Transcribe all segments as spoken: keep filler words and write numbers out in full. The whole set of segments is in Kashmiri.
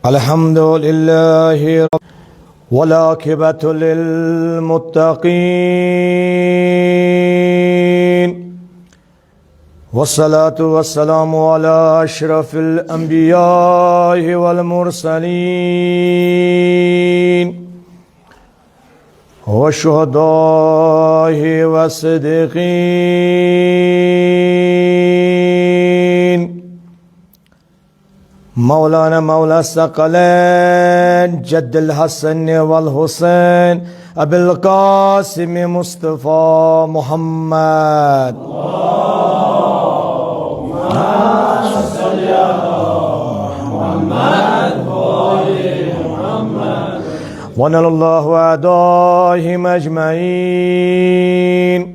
الحمد لله رب، والعاقبة للمتقين، والصلاة والسلام على أشرف الأنبياء والمرسلين، والشهداء والصديقين، مولانا مولى الثقلين جد الحسن والحسين أبي القاسم مصطفى محمد. ونال الله أعدائهم أجمعين.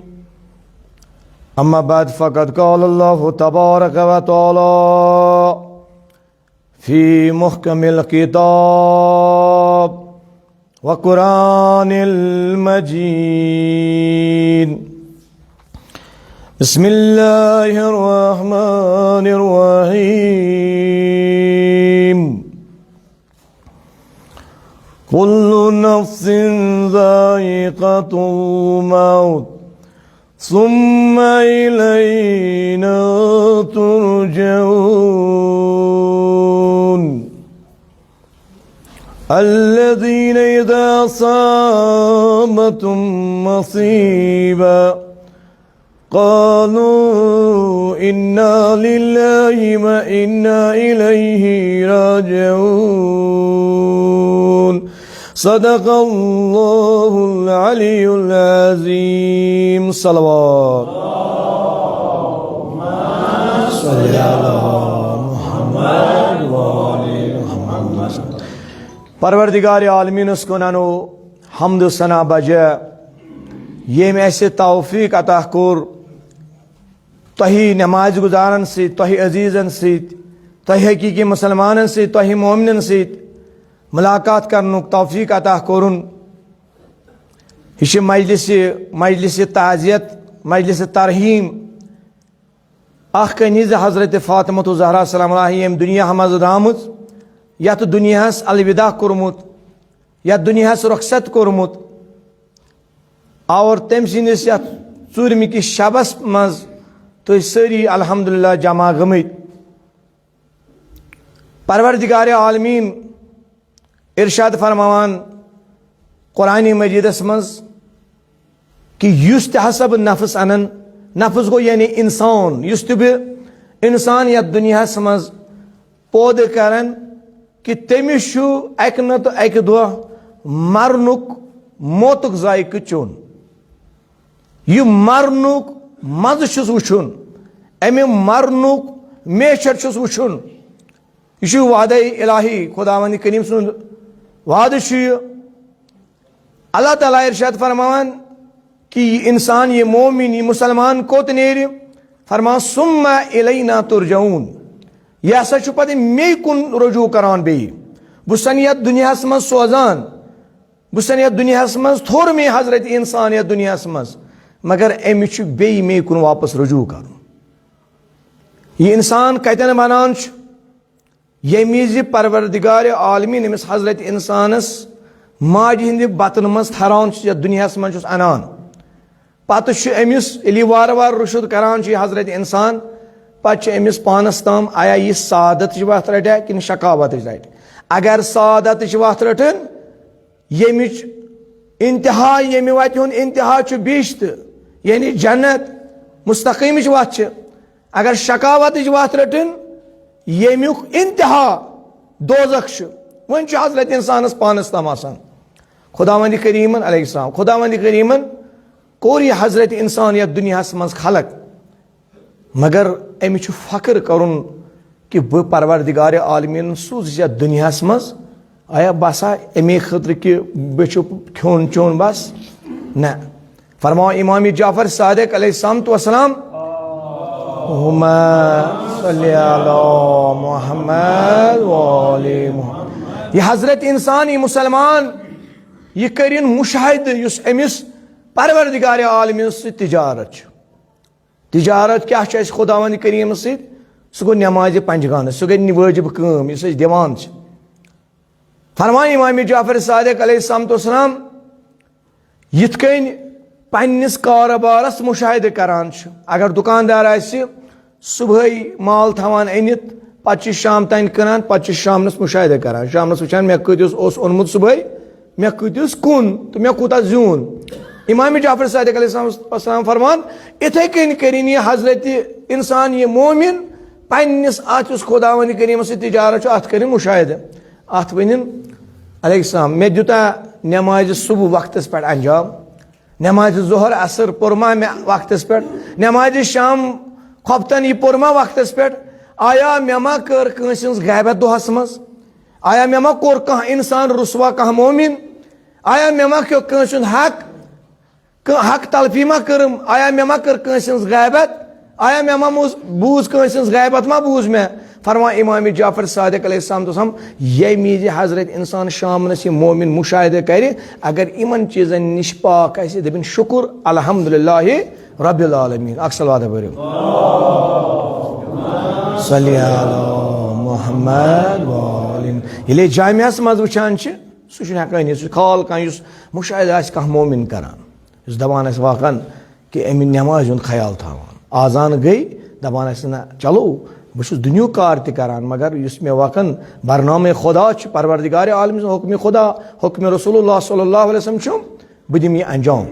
أما بعد، فقد قال الله تبارك وتعالى في محكم الكتاب وقرآن المجيد. بسم الله الرحمن الرحيم. كل نفس ذائقة الموت ثم إلينا ترجعون. الذين إذا أصابتهم مصيبة قالوا إنا لله وإنا إليه راجعون. صدق الله العلي العظيم. صلوات. صل على محمد وآل محمد. پروردگار عالمینس کُن انو حمد و ثنا بجا، ییٚمۍ اسہِ توفیق عطا کوٚر تۄہہِ نماز گزارن سۭتۍ، تۄہہِ عزیزن سۭتۍ، تۄہہِ حقیقی مسلمانن سۭتۍ، تۄہہِ مومنن سۭتۍ ملاقات کرنُک توفیق عطا کوٚرُن۔ یہِ چھِ مجلس، مجلس تعزیت، مجلس ترحیم۔ اکھ کنیز حضرت فاطمہ زہرا سلام اللہ ییٚمہِ دُنیا منٛز درٛامٕژ، یتھ دُنیاہس الوداع کوٚرمُت، یتھ دُنیاہس رخصت کوٚرمُت، اور تٔمۍ سٕنٛدِس یتھ ژوٗرمہِ کِس شبس منٛز تُہۍ سٲری الحمدللہ جمع گٔمٕتۍ۔ پروردگار عالمین ارشاد فرماوان قرآن مجیدس منٛز کہ یُس تہِ ہسا بہٕ نفس انن، نفس گوٚو یعنی انسان، یُس تہِ بہٕ انسان یتھ دُنیاہس منٛز پٲدٕ کرن، کہ تٔمِس چھُ اکہِ نتہٕ اکہِ دۄہ مرنُک، موتُک ذائقہٕ چیوٚن۔ یہِ مرنُک مزٕ چھُس وٕچھُن، امہِ مرنُک میچھر چھُس وٕچھُن۔ یہِ چھُ وعدے الہی، خداوند کریم سُنٛد وعدٕ چھُ یہِ۔ اللہ تعالیٰ ارشاد فرماوان کہ یہِ انسان، یہِ مومن، یہِ مسلمان کوٚت نیرِ؟ فرمان، ثم الینا ترجعون۔ یہِ ہسا چھُ پتہٕ مے کُن رجوع کران بیٚیہِ۔ بہٕ چھُسن یتھ دُنیاہس منٛز سوزان، بہٕ چھُسن یتھ دُنیاہس منٛز، تھوٚر مے حضرت انسان یتھ دُنیاہس منٛز، مگر أمِس چھُ بیٚیہِ مے کُن واپس رجوع کرُن۔ یہِ انسان کتٮ۪ن بنان چھُ؟ ییٚمہِ وِزِ پروردگار عالمین أمِس حضرت انسانس ماجہِ ہٕنٛدِ بطنہٕ منٛز تھران چھُ، یتھ دُنیاہس منٛز چھُس انان، پتہٕ چھُ أمِس، ییٚلہِ یہِ وارٕ وارٕ رُشد کران چھُ یہِ حضرت انسان، پتہٕ چھُ أمِس پانس تام آیا یہِ سعادتٕچ وتھ رٹیا کِنہٕ شقاوتٕچ رٹہِ۔ اگر سعادتٕچ وتھ رٔٹٕن، ییٚمِچ انتہا، ییٚمہِ وتہِ ہُنٛد انتہا چھُ بہشت، یعنی جنت، مستقیمٕچ وتھ چھِ۔ اگر شقاوتٕچ وتھ رٔٹٕن، ییٚمیُک انتہا دوزخ چھُ۔ وۄنۍ چھُ حضرت انسانس پانس تام آسان۔ خداوند کریمن علیہ السلام، خداوند کریمن کوٚر یہِ حضرت انسان یتھ دُنیاہس منٛز خلق، مگر أمِس چھُ فخر کرُن کہ بہٕ پروردگار عالمین سوٗزُس یتھ دُنیاہس منٛز۔ آیا باسا امی خٲطرٕ کہ بہٕ چھُ کھیوٚن چیوٚن بس؟ نہ۔ فرماو امام جعفر صادق علیہ الصلوۃ والسلام، اللہم صل علی محمد و آل محمد۔ یہِ حضرت انسان، یہِ مسلمان، یہِ کٔرِن مشاہدٕ یُس أمِس پروردگار عالمین سۭتۍ تجارت چھُ۔ تجارت کیٛاہ چھُ اَسہِ خداوند کریٖمس سۭتۍ؟ سُہ گوٚو نمازِ پنجگانہٕ، سُہ گٔے واجب کٲم یُس أسۍ دِوان چھِ۔ فرمان امام جعفر صادق علیہ السلام تو السلام، یِتھ کٔنۍ پننِس کارٕبارس مشاہدٕ کران چھُ۔ اگر دُکاندار آسہِ صبحٲے مال تھاوان أنِتھ، پتہٕ چھُ شام تام کٕنان، پتہٕ چھُ شامنس مشاہدٕ کران، شامنس وٕچھان مےٚ کۭتِس اوس اوٚنمُت صبحٲے، مےٚ کۭتِس کُن تہٕ مےٚ کوٗتاہ زیوٗن۔ امام جعفر صادق علیہ السلام فرمان، اِتھے کٔنۍ کٔرِن یہِ حضرت انسان، یہِ مومن، پننِس اتھ یُس خداوند کریمس سۭتۍ تجارت چھُ، اتھ کٔرِن مشاہدٕ۔ اتھ ؤنِن، علیہ السلام، مےٚ دیُتا نمازِ صبح وقتس پٮ۪ٹھ انجام؟ نمازِ ظہر عصر پوٚر ما مےٚ وقتس پٮ۪ٹھ؟ نمازِ شام خۄفتن یہِ پوٚر ما وقتس پٮ۪ٹھ؟ آیا مےٚ ما کٔر کٲنٛسہِ ہٕنٛز غیبت دۄہس منٛز؟ آیا مےٚ ما کوٚر کانٛہہ انسان رسوا، کانٛہہ مومن؟ آیا مےٚ ما کھیوٚو کٲنٛسہِ ہُنٛد حق؟ کانٛہہ حق تلفی ما کٔرٕم؟ آیا مےٚ ما کٔر کٲنٛسہِ ہٕنٛز غیبت؟ آیا مےٚ ما موٗز-، بوٗز کٲنٛسہِ ہٕنٛز غیبت ما بوٗز مےٚ؟ فرمان امام جعفر صادق علیہ السلام دوٚپسم، ییٚمہِ وِزِ حضرت انسان شامنس یہِ مومن مشاہدٕ کرِ، اگر یِمن چیٖزن نِش پاک آسہِ، دٔپِن، شُکُر الحمدللہ رب العالمین۔ اکھ صلوات پٔرِو۔ صلی علی محمد و آل۔ ییٚلہِ جامعس منٛز وٕچھان چھِ، سُہ چھُنہٕ ہٮ۪کان یہِ، سُہ چھُ خال کانٛہہ یُس مشاہدٕ آسہِ کانٛہہ مومن کران، یُس دپان آسہِ واقعن کہِ أمۍ نمازِ ہُنٛد خیال تھاوان۔ آزان گٔے، دپان آسہِ، نہ، چلو، بہٕ چھُس دُنیُک کار تہِ کران، مگر یُس مےٚ واقعن برنامے خدا چھُ، پروردگار عالم سُنٛد حکمِ خدا، حکمِ رسول اللہ صلی اللہ علیہ وسلم چھُ، بہٕ دِمہٕ یہِ انجام۔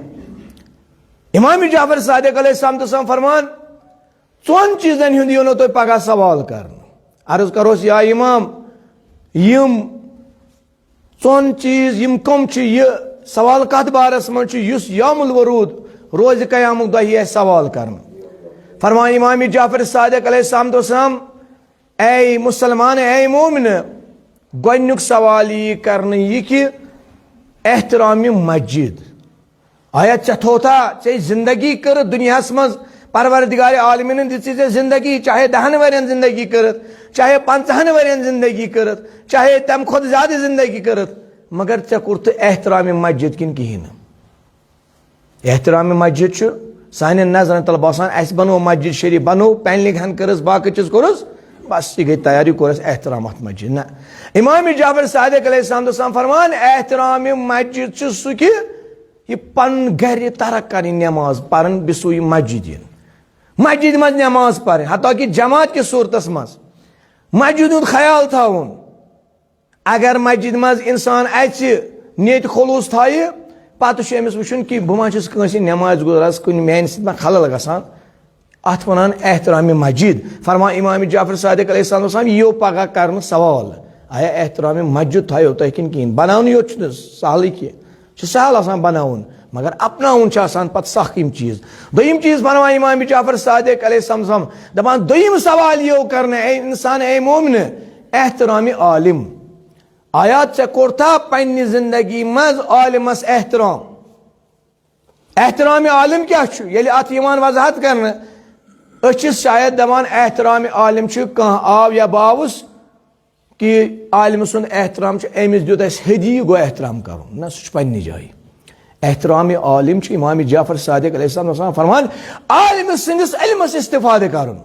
امام جعفر صادق علیہ السلام تہٕ سلام فرمان، ژۄن چیٖزن ہُنٛد یِیو نہٕ تۄہہِ پگاہ سوال کرنہٕ۔ عرض کروس، یا امام، یِم ژۄن چیٖز یِم کم چھِ؟ یہِ سوال کتھ بارس منٛز چھُ یُس یوم الورود، روزِ قیامُک دۄہ، یی اَسہِ سوال کرنہٕ؟ فرمان امام جعفر صادق علیہ السلام تو السلام، اے مسلمان، اے مومن، گۄڈنیُک سوال یی کرنہٕ یہِ کہِ احترام مسجد۔ آیا ژےٚ تھوتھا ژےٚ زندگی کٔرٕتھ دُنیاہس منٛز؟ پروردگار عالمینن دِژٕے ژےٚ زندگی، چاہے دہن ؤرین زندگی کٔرٕتھ، چاہے پنژاہن ؤرین زندگی کٔرٕتھ، چاہے تمہِ کھۄتہٕ زیادٕ زندگی کٔرٕتھ، مگر ژےٚ کوٚرتھٕ احترام مسجد کِنہٕ کِہیٖنۍ نہٕ؟ احترام مسجد چھُ سانٮ۪ن نظرن تل باسان، اسہِ بنوو مسجد شریف، بنوو، پینلنگ ہن کٔرٕس، باقٕے چیٖز کوٚرُس، بس یہِ گٔے تیار، یہِ کوٚر اسہِ احترام اتھ مسجد۔ نہ، امام جعفر صادق علیہ السلام دوٚپسم فرمان، احترام مسجد چھُ سُہ کہِ یہِ پنُن گرِ ترک کرٕنۍ، نماز پرٕنۍ، بیٚیہِ سُے مسجد یِن۔ مسجد منٛز نماز پرٕنۍ، حتیٰ کہِ جماعت کِس صوٗرتس منٛز مسجد ہُنٛد خیال تھاوُن۔ اگر مسجد منٛز انسان اژِ، نیت خلوص تھایہِ، پتہٕ چھُ أمِس وٕچھُن کہِ بہٕ ما چھُس کٲنٛسہِ نماز گُزارس کُنہِ میانہِ سۭتۍ ما خلل گژھان۔ اتھ ونان احترام مسجد۔ فرمان امام جعفر صادق علیہ السلام، یِیو پگاہ کرنہٕ سوال، آیا احترام مسجد تھایو تۄہہِ کِنہٕ کِہیٖنۍ؟ بناونہٕ یوت چھُنہٕ سہلٕے کینٛہہ، چھُ سہل آسان بناوُن، مگر اپناوُن چھُ آسان پتہٕ سخ یِم چیٖز۔ دوٚیِم چیٖز فرمان امام جعفر صادق علیہ السلام، دپان، دوٚیِم سوال یِیو کرنہٕ، اے انسان، اے مومنہٕ، احترام عالم۔ آیا ژےٚ کوٚرتھا پننہِ زندگی منٛز عالمس احترام؟ احترام عالم کیٛاہ چھُ؟ ییٚلہِ اتھ یِوان وضاحت کرنہٕ، أسۍ چھِ شاید دپان احترام عالم چھُ کانٛہہ آو یا باوُس کہِ عالمہٕ سُنٛد احترام چھُ، أمِس دیُت اَسہِ ہدیہِ، گوٚو احترام کرُن۔ نہ، سُہ چھُ پننہِ جایہِ۔ احترام عالم چھُ امام جعفر صادق علیہ السلام فرمان، عالمہٕ سٕنٛدِس علمس استفادٕ کرُن۔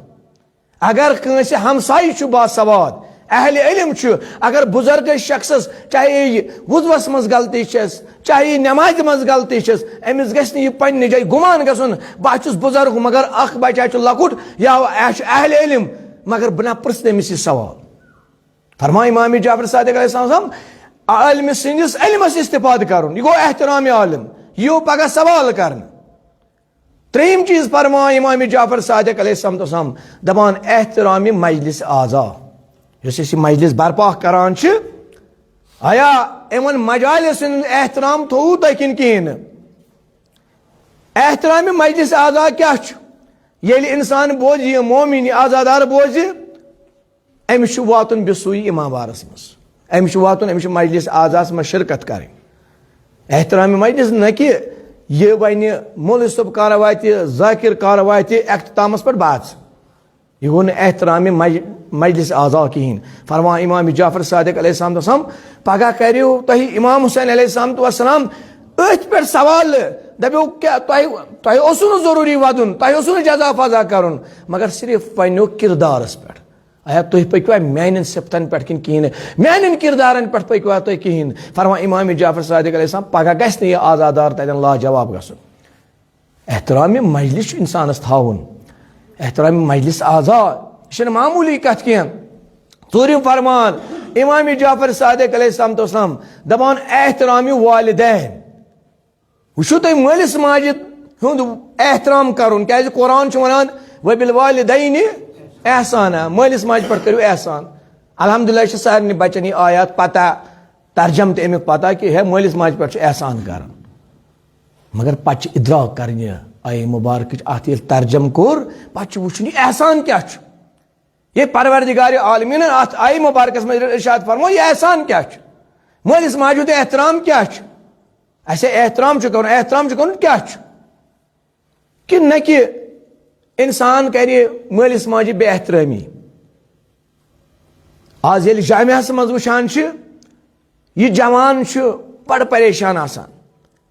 اگر کٲنٛسہِ ہمسایہِ چھُ باسواد، اہل علم چھُ، اگر بُزرگس شخصس چاہے یہِ وضوس منٛز غلطی چھس، چاہے یہِ نمازِ منٛز غلطی چھس، أمِس گژھِ نہٕ یہِ پننہِ جایہِ گُمان گژھُن، بہٕ ہا چھُس بُزرگ مگر اکھ بچہ چھُ لۄکُٹ یا یہِ چھُ اہل علم، مگر بہٕ نہ پرژھٕ تٔمِس یہِ سوال۔ فرماو امام جعفر صادق علیہ السلام، عالمہِ سٕنٛدِس علمس استفادٕ کرُن، یہِ گوٚو احترام عالم، یہِ یِیو پگاہ سوال کرنہٕ۔ ترٛیٚیِم چیٖز فرماو امام جعفر صادق علیہ السلام، دپان احترام مجلس اعضا، یُس أسۍ یہِ مجلس برپا کران چھِ، آیا یِمن مجالسن ہُنٛد احترام تھوٚوُ تۄہہِ کِنہٕ کِہیٖنۍ نہٕ؟ احترام مجلس اعضا کیٛاہ چھُ؟ ییٚلہِ انسان بوزِ، یہِ مومن، یہِ عزادار بوزِ، أمِس چھُ واتُن بیٚیہِ سُے امام بارس منٛز۔ أمِس چھُ واتُن، أمِس چھُ مجلس اعضاہس منٛز شرکت کرٕنۍ۔ احترام مجلس نہ کہِ یہِ ونہِ مولوی صٲب کر واتہِ، ذاکر کر واتہِ اختتامس پٮ۪ٹھ بس۔ یہِ گوٚو نہٕ احترام مج-، مجلس اعضا کِہیٖنۍ۔ فرمان امام جعفر صادق علیہ السلام دوٚپسم، پگاہ کریو تۄہہِ امام حسین علیہ السلام والسلام أتھۍ پٮ۪ٹھ سوال، دپیو، کیٛاہ تۄہہِ، تۄہہِ اوسوٕ نہٕ ضروٗری ودُن، تۄہہِ اوسوٕ نہٕ جزا فضا کرُن، مگر صرف ونیو کردارس پٮ۪ٹھ۔ آیا تُہۍ پٔکوا میانٮ۪ن صفتن پٮ۪ٹھ کِنہٕ کِہیٖنۍ نہٕ؟ میانٮ۪ن کردارن پٮ۪ٹھ پٔکوا تُہۍ کِہیٖنۍ؟ فرمان امام جعفر صادق علیہ السلام، پگاہ گژھِ نہٕ یہِ آزادار تتٮ۪ن لاجواب گژھُن۔ احترام مجلس چھُ انسانس تھاوُن۔ احترام مجلس اعضا، یہِ چھنہٕ معموٗلی کتھ کینٛہہ۔ ژوٗرِم فرمان، امام جعفر صادق علیہ السلام، دپان، احترام والدین۔ وٕچھِو تُہۍ مٲلِس ماجہِ ہُنٛد احترام کرُن، کیازِ قرآن چھُ ونان، "وبالوالدین احسانا"، مٲلِس ماجہِ پٮ۪ٹھ کٔرِو احسان۔ الحمدللہ، یہِ چھِ سارنٕے بچن یہِ آیات پتہ، ترجم تہِ امیُک پتہ کہِ ہے، مٲلِس ماجہِ پٮ۪ٹھ چھُ احسان کرُن۔ مگر پتہٕ چھِ ادراک کرٕنۍ یہِ آیہِ مبارکٕچ، اتھ ییٚلہِ ترجم کوٚر، پتہٕ چھُ وٕچھُن یہِ احسان کیٛاہ چھُ۔ یہِ پروردگار عالمینن اتھ آیہِ مبارکس منٛز ارشاد فرموو، یہِ احسان کیٛاہ چھُ؟ مٲلِس ماجہِ ہُنٛد احترام کیٛاہ چھُ؟ اسہِ احترام چھُ کرُن، احترام چھُ کرُن کیٛاہ چھُ؟ کہِ نہ کہِ انسان کرِ مٲلِس ماجہِ بے احترٲمی۔ آز ییٚلہِ جامعہس منٛز وٕچھان چھِ، یہِ جوان چھُ بڑٕ پریشان آسان،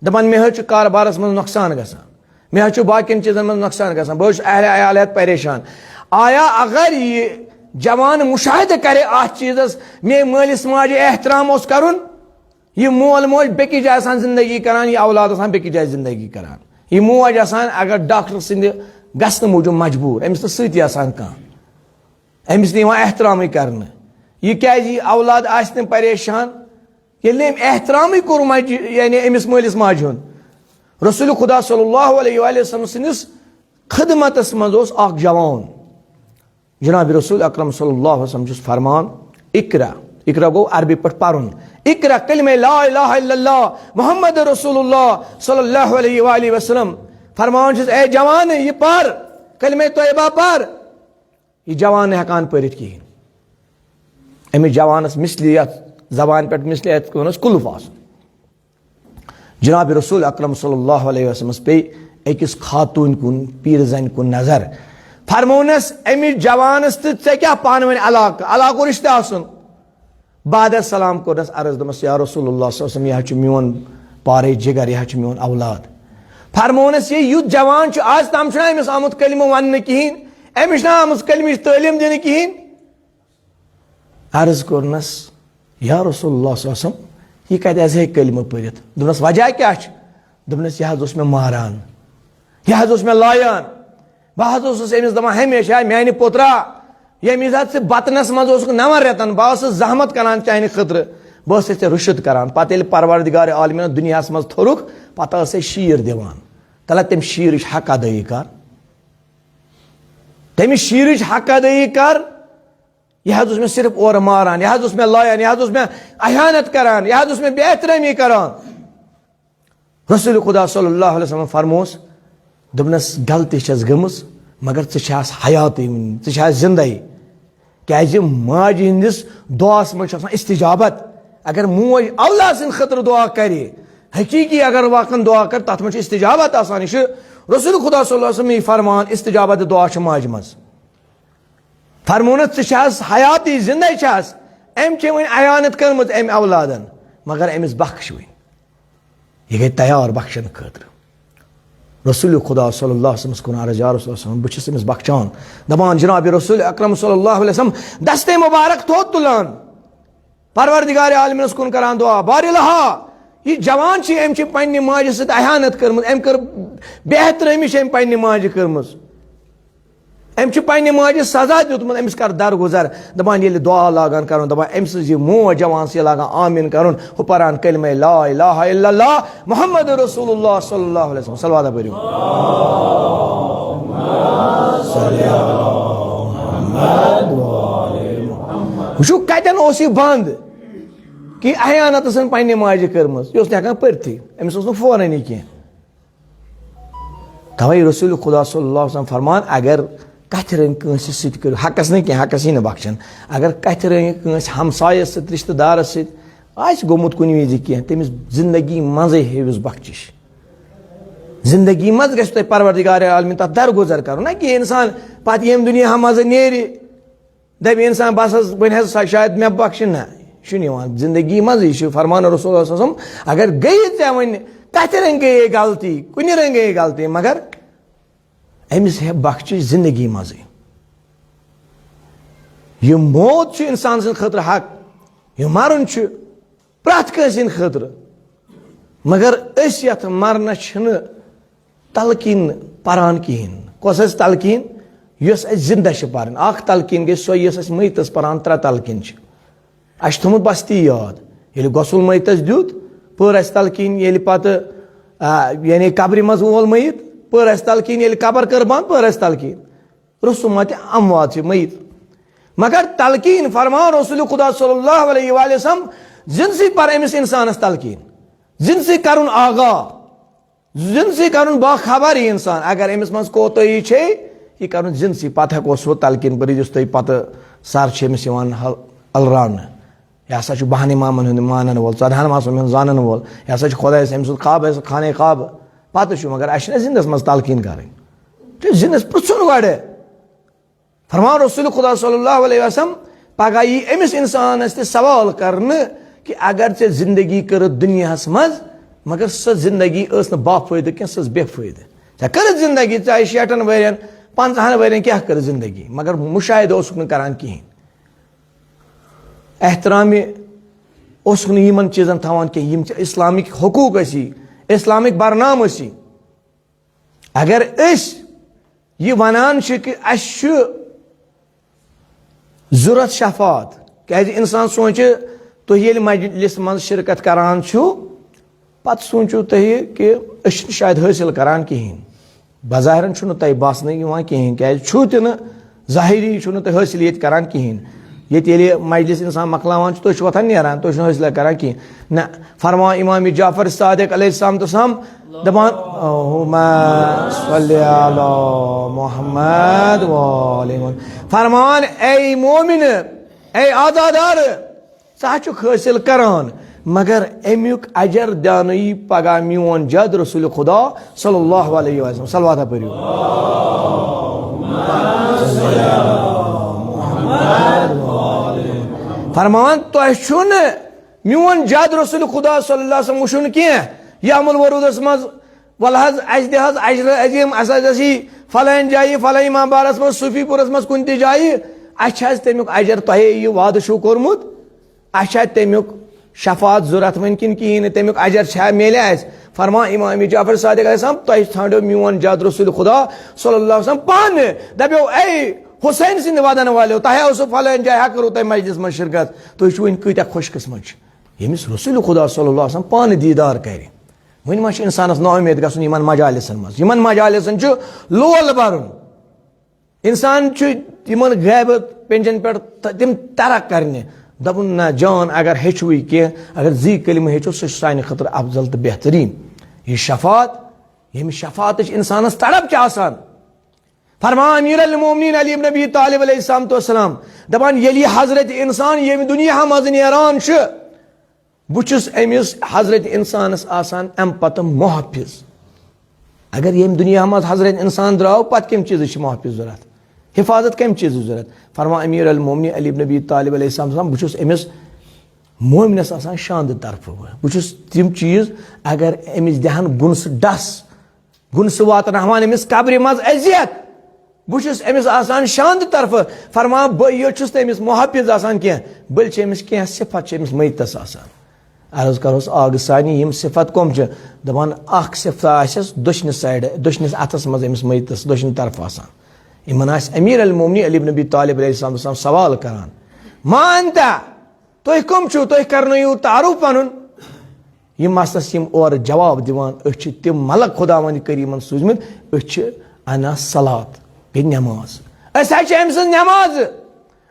دپان، "مےٚ حظ چھُ کاربارس منٛز نۄقصان گژھان، مےٚ حظ چھُ باقین چیٖزن منٛز نۄقصان گژھان، بہٕ حظ چھُس اہل عیال ہٮ۪تھ پریشان۔" آیا اگر یہِ جوان مُشاہدٕ کرِ اتھ چیٖزس، مےٚ مٲلِس ماجہِ احترام اوس کرُن، یہِ مول موج بیٚکِس جایہِ آسان زندگی کران، یہِ اولاد آسان بیٚکِس جایہِ زندگی کران، یہِ موج آسان اگر ڈاکٹر سٕنٛدِ گژھنہٕ موٗجوٗب مجبوٗر، أمِس نہٕ سۭتی آسان کانٛہہ، أمِس نہٕ یِوان احترامٕے کرنہٕ، یہِ کیازِ یہِ اولاد آسہِ نہٕ پریشان؟ ییٚلہِ نہٕ أمۍ احترامٕے کوٚر ماجہِ، یعنی أمِس مٲلِس ماجہِ ہُنٛد۔ رسول خدا صلی اللہ علیہ وآلہ وسلم سٕنٛدِس خدمتس منٛز اوس اکھ جوان۔ جناب رسول اکرم صلی اللہ علیہ وسلم چھُس فرمان، اقرا، اقرا گوٚو عربی پٲٹھۍ پرُن، اقرا کلمہ لا الہ الا اللہ محمد رسول اللہ صلی اللہ علیہ وآلہ وسلم۔ فرمان چھُس، اے جوان، یہِ پر، کلمہ طیبہ پر۔ یہِ جوان نہٕ ہٮ۪کان پٔرِتھ کِہیٖنۍ۔ أمِس جوانس مثلی یتھ زبانہِ پٮ۪ٹھ مثلی یتھ وَنو أسۍ کُلُف آسُن۔ جناب رسول اکرم صلی اللہ علیہ وسلمس پیٚیہِ أکِس خاتوٗنۍ کُن، پیٖرٕ زنہِ کُن نظر۔ فرموونس أمِس جوانس، "تہٕ ژےٚ کیٛاہ پانہٕ ؤنۍ علاقہٕ؟ علاقہٕ رشتہٕ آسُن۔" بعد از سلام کوٚرنس عرض، دوٚپمس، "یا رسول اللہ صلی اللہ علیہ وسلم، یہِ حظ چھُ میون پارے جگر، یہِ حظ چھُ میون اولاد۔" فرموونس، "یہِ یُتھ جوان چھُ، آز تام چھُنہ أمِس آمُت کلمہٕ وننہٕ کِہیٖنۍ، أمِس چھُنہ آمٕژ کلمٕچ تعلیٖم دِنہٕ کِہیٖنۍ؟" عرض کوٚرنس، "یا رسول اللہ صلی اللہ علیہ وسلم، یہِ کتہِ حظ ہیٚکہِ کلمہٕ پٔرِتھ؟" دوٚپنس، "وجہ کیٛاہ چھُ؟" دوٚپنس، "یہِ حظ اوس مےٚ ماران، یہِ حظ اوس مےٚ لایان، بہٕ حظ اوسُس أمِس دپان ہمیشہ، 'میانہِ پُترا، ییٚمہِ وِزِ حظ ژٕ بطنس منٛز اوسُکھ نون رٮ۪تن، بہٕ اوسُس زحمت کران چانہِ خٲطرٕ، بہٕ اوسُس ژےٚ رُشد کران۔ پتہٕ ییٚلہِ پروردگار عالمینن دُنیاہس منٛز تھوٚرُکھ، پتہٕ ٲس اَسہِ شیٖر دِوان۔ تلہ تٔمۍ شیٖرٕچ حق ادٲیی کر، تٔمِس شیٖرٕچ حق ادٲیی کر۔ یہِ حظ اوس مےٚ صرف اورٕ ماران، یہِ حظ اوس مےٚ لایان، یہِ حظ اوس مےٚ اہانت کران، یہِ حظ اوس مےٚ بے احترٲمی کران۔'" رسول خدا صلی اللہ علیہ وسلم فرموس، دوٚپنس، "غلطی چھس گٔمٕژ، مگر ژٕ چھس حیاتٕے وُنہِ، ژٕ چھس زندے۔" کیازِ ماجہِ ہٕنٛدِس دُعاہس منٛز چھُ آسان استجابت۔ اگر موج اولاد سٕنٛدِ خٲطرٕ دُعا کرِ، حقیقی اگر واقعن دُعا کرِ، تتھ منٛز چھُ استجابت آسان۔ یہِ چھُ رسول خدا صلی اللہ علیہ وسلم یہِ فرمان، استجابت دُعا چھُ ماجہِ منٛز۔ فرمونس، "ژٕ چھس حیاتی، زندے چھس، أمۍ چھِ وۄنۍ اہانت کٔرمٕژ أمۍ اولادن، مگر أمِس بخش وۄنۍ۔" یہِ گٔے تیار بخشنہٕ خٲطرٕ۔ رسول خدا صلی اللہ علیہ وسلمس کُن عرض، "یا رسول اللہ صلی اللہ علیہ وسلم، بہٕ چھُس أمِس بخشان۔" دپان جناب رسول اکرم صلی اللہ علیہ وسلم دستِ مبارک تھوٚد تُلان، پروردگار عالمینس کُن کران دعا، "بارِ الہا، یہِ جوان چھُ، أمۍ چھِ پننہِ ماجہِ سۭتۍ اہانت کٔرمٕژ، أمۍ کٔر بے احترٲمی چھِ أمۍ پننہِ ماجہِ کٔرمٕژ۔" أمۍ چھُ پننہِ ماجہِ سزا دیُتمُت، أمِس کر درگُزر۔ دپان ییٚلہِ دُعا لاگان کرُن، دپان أمۍ سٕنٛز یہِ موج جوان چھِ لاگان آمیٖن کرُن، ہُہ پران کلمہ لا الہ الا اللہ محمد رسول اللہ صلی اللہ علیہ وسلم۔ صلوات پٔرِو۔ وٕچھِو کتٮ۪ن اوس یہِ بند کہِ احیانت ٲسن پننہِ ماجہِ کٔرمٕژ، یہِ اوس نہٕ ہٮ۪کان پٔرتھٕے، أمِس اوس نہٕ فونٕے کینٛہہ۔ توے رسول خدا صلی اللہ علیہ وسلم فرمان، اگر کتھِ رنگۍ کٲنٛسہِ سۭتۍ کٔرِو، حقس نہٕ کینٛہہ، حقس یی نہٕ بخشن، اگر کتھِ رنگۍ کٲنٛسہِ ہمسایس سۭتۍ، رشتہٕ دارس سۭتۍ آسہِ گوٚمُت کُنہِ وِزِ کینٛہہ، تٔمِس زندگی منٛزے ہیٚیِوس بخشش۔ زندگی منٛز گژھِ تۄہہِ پروردگار عالمین تتھ درگُزر کرُن، نہ کہِ انسان پتہٕ ییٚمہِ دُنیا منٛزٕ نیرِ، دپہِ انسان، "بس حظ، وۄنۍ حظ سا شاید مےٚ بخشہِ نہ۔" یہِ چھُنہٕ یِوان زندگی منٛز، یہِ چھُ فرمان رسول اللہ صلی اللہ علیہ وسلم، اگر گٔیے ژےٚ وۄنۍ کتھِ رنگہِ گٔیے غلطی، کُنہِ رنگہِ گٔیے غلطی، مگر أمِس ہے بخشہِ زندگی منٛزٕے۔ یہِ موت چھُ اِنسان سٕنٛدِ خٲطرٕ حق، یہِ مَرُن چھُ پرٛٮ۪تھ کٲنٛسہِ ہٕنٛدِ خٲطرٕ۔ مگر أسۍ یَتھ مَرنَس چھِنہٕ تلقیٖن پَران کِہیٖنۍ۔ کۄس حظ تلقیٖن؟ یۄس اَسہِ زِندَس چھِ پَرٕنۍ۔ اَکھ تلقیٖن گٔے سۄ، یۄس اَسہِ مٔیتَس پَران، ترٛےٚ تلقیٖن چھِ۔ اَسہِ چھُ تھوٚمُت بستی یاد۔ ییٚلہِ غسل مٔیتَس دیُت، پٔر اَسہِ تلقیٖن۔ ییٚلہِ پَتہٕ، آ، یعنی قبرِ منٛز وول مٔیت، پٔر اَسہِ تلقیٖن۔ ییٚلہِ قبر کٔر بنٛد، پٔر اَسہِ تلقیٖن۔ رسومات اموات چھِ مٔیت۔ مگر تلقیٖن فرمان رسول خدا صلی اللہ علیہ وآلہ وسلم، زِنٛدسٕے پر أمِس اِنسانَس تلقیٖن، زِنٛدسٕے کَرُن آگاہ، زِنٛدسٕے کَرُن باخبر یہِ اِنسان۔ اگر أمِس منٛز کوتٲہی چھے، یہِ کَرُن زِنٛدسٕے۔ پَتہٕ ہٮ۪کو سُہ تلقیٖن پٔرِتھ، یُس تۄہہِ پَتہٕ سر چھِ أمِس یِوان ہل-، الراونہٕ۔ یہِ ہسا چھُ بَہَن اِمامَن ہُنٛد مانَن وول، ژۄدہَن ماسَن ہُنٛد زانَن وول۔ یہِ ہسا چھُ خۄداے سٕنٛدِ سُنٛد کعبہٕ، خانہ کعبہٕ۔ پَتہٕ چھُ، مگر اَسہِ چھِنہٕ زِنٛدَس منٛز تلقیٖن کَرٕنۍ۔ چھُ زِنٛدَس پرٛژھُن گۄڈٕ۔ فرمان رسول خدا صلی اللہ علیہ وسلم، پگاہ یی أمِس اِنسانَس تہِ سوال کرنہٕ کہِ اگر ژےٚ زندگی کٔرٕتھ دُنیاہَس منٛز، مگر سۄ زندگی ٲس نہٕ با فٲیدٕ کینٛہہ، سۄ ٲس بے فٲیدٕ۔ ژےٚ کٔرٕتھ زندگی، ژےٚ آیہِ شیٹھَن ؤرین، پنٛژاہَن ؤرین، کیٛاہ کٔرٕتھ زندگی؟ مگر مُشاہدٕ اوسُکھ نہٕ کران کِہیٖنۍ۔ احترامِ اوسُکھ نہٕ یِمن چیٖزن تھاوان کینٛہہ، یِم ژےٚ اِسلامٕکۍ حقوٗق ٲسی، اِسلامٕکۍ برنامہٕ ٲسی۔ اگر أسۍ یہِ ونان چھِ کہِ اَسہِ چھُ ضروٗرت شفاعت، کیازِ اِنسان سونٛچہِ، تُہۍ ییٚلہِ مجلس منٛز شرکت کران چھِو، پتہٕ سونٛچِو تُہۍ کہِ أسۍ چھِنہٕ شاید حٲصِل کران کِہیٖنۍ۔ بظاہرن چھُنہٕ تۄہہِ باسنہٕ یِوان کِہیٖنۍ، کیازِ چھُو تہِ نہٕ، ظٲہری چھُنہٕ تُہۍ حٲصِل ییٚتہِ کران کِہیٖنۍ۔ ییٚتہِ ییٚلہِ مجلس اِنسان مۄکلاوان چھُ، تُہۍ چھِو وۄتھان نیران، تُہۍ چھِو نہٕ حٲصِل کران کِہیٖنۍ۔ نہ، فرمان امام جعفر صادق علیہ السلام تہٕ سلام دپان، اللہم صل علی محمد و آل محمد۔ فرمان، اے مومن، اے عزادار، ژٕ ہا چھُکھ حٲصِل کران، مگر امیُک اجر دیانہٕ یی پگاہ میون جد رسول خدا صلی اللہ علیہ وسلم۔ صلوات پٔرِو۔ فرمان، تۄہہِ چھُنہٕ میون جد رسول خدا صلی اللہ علیہ وسلم وٕچھُن کینٛہہ۔ یوم الورودس منٛز، ول حظ، اسہِ دِ حظ اجر عظیم، اسہِ حظ ٲسی فلٲنۍ جایہِ، فلٲنۍ امام باڑس منٛز، صوفی پورس منٛز، کُنہِ تہِ جایہِ، اسہِ چھِ حظ تمیُک اجر، تۄہے یہِ وعدٕ چھُو کوٚرمُت؟ اسہِ چھا تمیُک شفاعت ضروٗرت وۄنۍ کِنہٕ کِہیٖنۍ نہٕ؟ تمیُک اجر چھا میلہِ اسہِ؟ فرمان امام جعفر صادق علیہ السلام، تۄہہِ ژھانڈو میون جد رسول خدا صلی اللہ علیہ وسلم پانہٕ، دپیو، اے حسین سٕنٛدِ ودن والیو، تۄہہِ اوسوٕ فلٲنۍ جایہِ، ہا کٔرٕو تۄہہِ مجلس منٛز شرکت، تُہۍ چھِو وۄنۍ کۭتیاہ خوش قسمت چھِ، ییٚمِس رسول خدا صلی اللہ علیہ وسلم پانہٕ دیٖدار کرِ۔ وۄنۍ ما چھُ انسانس نا اُمید گژھُن یِمن مجالسن منٛز؟ یِمن مجالسن چھُ لول برُن۔ انسان چھُ یِمن غیبت پینجن پٮ۪ٹھ تہٕ تِم ترک کرنہِ۔ دپُن، نہ جان، اگر ہیٚچھوٕے کینٛہہ، اگر زی کلمہٕ ہیٚچھو، سُہ چھُ سانہِ خٲطرٕ افضل تہٕ بہتریٖن۔ یہِ شفاعت، ییٚمہِ شفاعتٕچ انسانس تڑپ چھِ آسان۔ فرمان امیر المومنین علی ابن ابی طالب علیہ السلام تو السلام، دپان، ییٚلہِ یہِ حضرت انسان ییٚمہِ دُنیا منٛز نیران چھُ، بہٕ چھُس أمِس حضرت انسانس آسان امہِ پتہٕ محافظ۔ اگر ییٚمہِ دُنیا منٛز حضرت انسان درٛاو، پتہٕ کمہِ چیٖزٕچ چھِ محافظ ضوٚرتھ؟ حفاظت کمہِ چیٖزٕچ ضوٚرتھ؟ فرمان امیر المومنین علی ابن ابی طالب علیہ السلام، بہٕ چھُس أمِس مومنس آسان شاندٕ طرفہٕ۔ بہٕ چھُس تِم چیٖز، اگر أمِس دِہن گُنسہٕ ڈس، گُنسہٕ واتناوان أمِس قبرِ منٛز اذیت، بہٕ چھُس أمِس آسان شاندٕ طرفہٕ۔ فرمان، بہٕ یوت چھُس نہٕ أمِس محافظ آسان کینٛہہ، بٔلۍ چھِ أمِس کینٛہہ صفت چھِ أمِس میتس آسان۔ عرض کرہوس آگہٕ سانی، یِم صفت کم چھِ؟ دپان، اکھ صفت آسٮ۪س دٔچھنہِ سایڈٕ، دٔچھنِس اتھس منٛز أمِس میتس دٔچھنہِ طرفہٕ آسان۔ یِمن آسہِ امیر المومنین علی ابن ابی طالب علیہ السلام سوال کران، ما انت؟ تُہۍ کم چھِو؟ تُہۍ کرنٲیِو تعارُف پنُن۔ یِم آسنَس یِم اورٕ جواب دِوان، أسۍ چھِ تِم ملک خداوند کریٖمن سوٗزمٕتۍ، أسۍ چھِ انا صلات، گٔے نٮ۪ماز۔ أسۍ حظ چھِ أمۍ سٕنٛز نٮ۪ماز،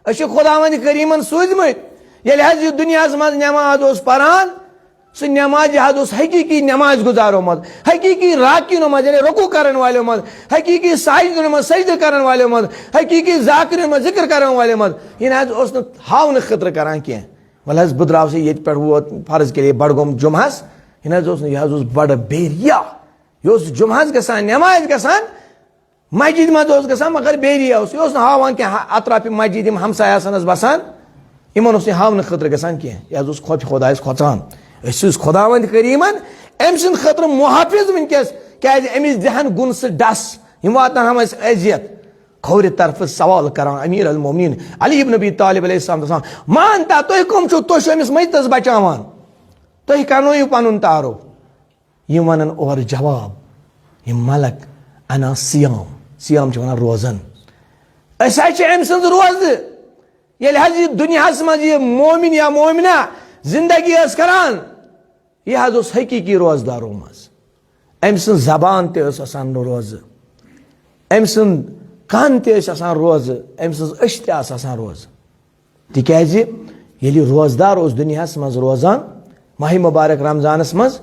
أسۍ چھِ خداوند کریٖمن سوٗزمٕتۍ۔ ییٚلہِ حظ یہِ دُنیاہس منٛز نٮ۪ماز اوس پران، سُہ نٮ۪ماز یہِ حظ اوس حقیٖقی نٮ۪ماز گُزارو منٛز، حقیٖقی راکینو منٛز، یعنی رکوع کرن والیو منٛز، حقیٖقی ساجدن منٛز، سجدٕ کرن والیو منٛز، حقیٖقی ذاکرین منٛز، ذکر کرن والیو منٛز۔ یہِ نہ حظ اوس نہٕ ہاونہٕ خٲطرٕ کران کینٛہہ۔ وَلہٕ حظ، بہٕ درٛاوسَے ییٚتہِ پٮ۪ٹھ ووت فرض کے لیے بڈگوم جمعہس۔ یہِ نہ حظ اوس نہٕ، یہِ حظ اوس بڑٕ بیریا۔ یہِ اوس جمعہس گژھان، نٮ۪مازِ گژھان، مسجدِ منٛز اوس گژھان، مگر بیریا اوس۔ یہِ اوس نہٕ ہاوان کینٛہہ، ہا-، اطرافِ مسجد یِم ہمسایہِ آسان ٲسۍ بسان، یِمن اوس نہٕ ہاونہٕ خٲطرٕ گژھان کینٛہہ۔ یہِ حظ اوس خوفِ خۄدایس کھۄژان۔ أسۍ چھِ خۄداوند کریٖمن أمۍ سٕنٛدِ خٲطرٕ محافظ وٕنکیٚس، کیازِ أمِس دِہن گُنسہٕ ڈس، یِم واتناوہن اَسہِ اذیت۔ کھورِ طرفہٕ سوال کران امیر المومنین علی ابن ابی طالب علیہ السلام، دپان، "ما انت، تُہۍ کم چھِو؟ تُہۍ چھِو أمِس میتس بچاوان، تُہۍ کرنٲیِو پنُن تعارُف؟" یِم ونان اورٕ جواب، یِم ملک، "انا صیام"، صیام چھِ ونان روزن۔ أسۍ حظ چھِ أمۍ سٕنٛز روزٕ۔ ییٚلہِ حظ یہِ دُنیاہس منٛز یہِ مومن یا مومنہ زندگی ٲس کران، یہِ حظ اوس حقیٖقی روزدارو منٛز۔ أمۍ سٕنٛز زبان تہِ ٲس آسان روزٕ، أمۍ سُنٛد کن تہِ ٲسۍ آسان روزٕ، أمۍ سٕنٛز أچھ تہِ آسہٕ آسان روزٕ۔ تِکیٛازِ ییٚلہِ یہِ روزدار اوس دُنیاہس منٛز روزان، ماہِ مبارک رمضانس منٛز،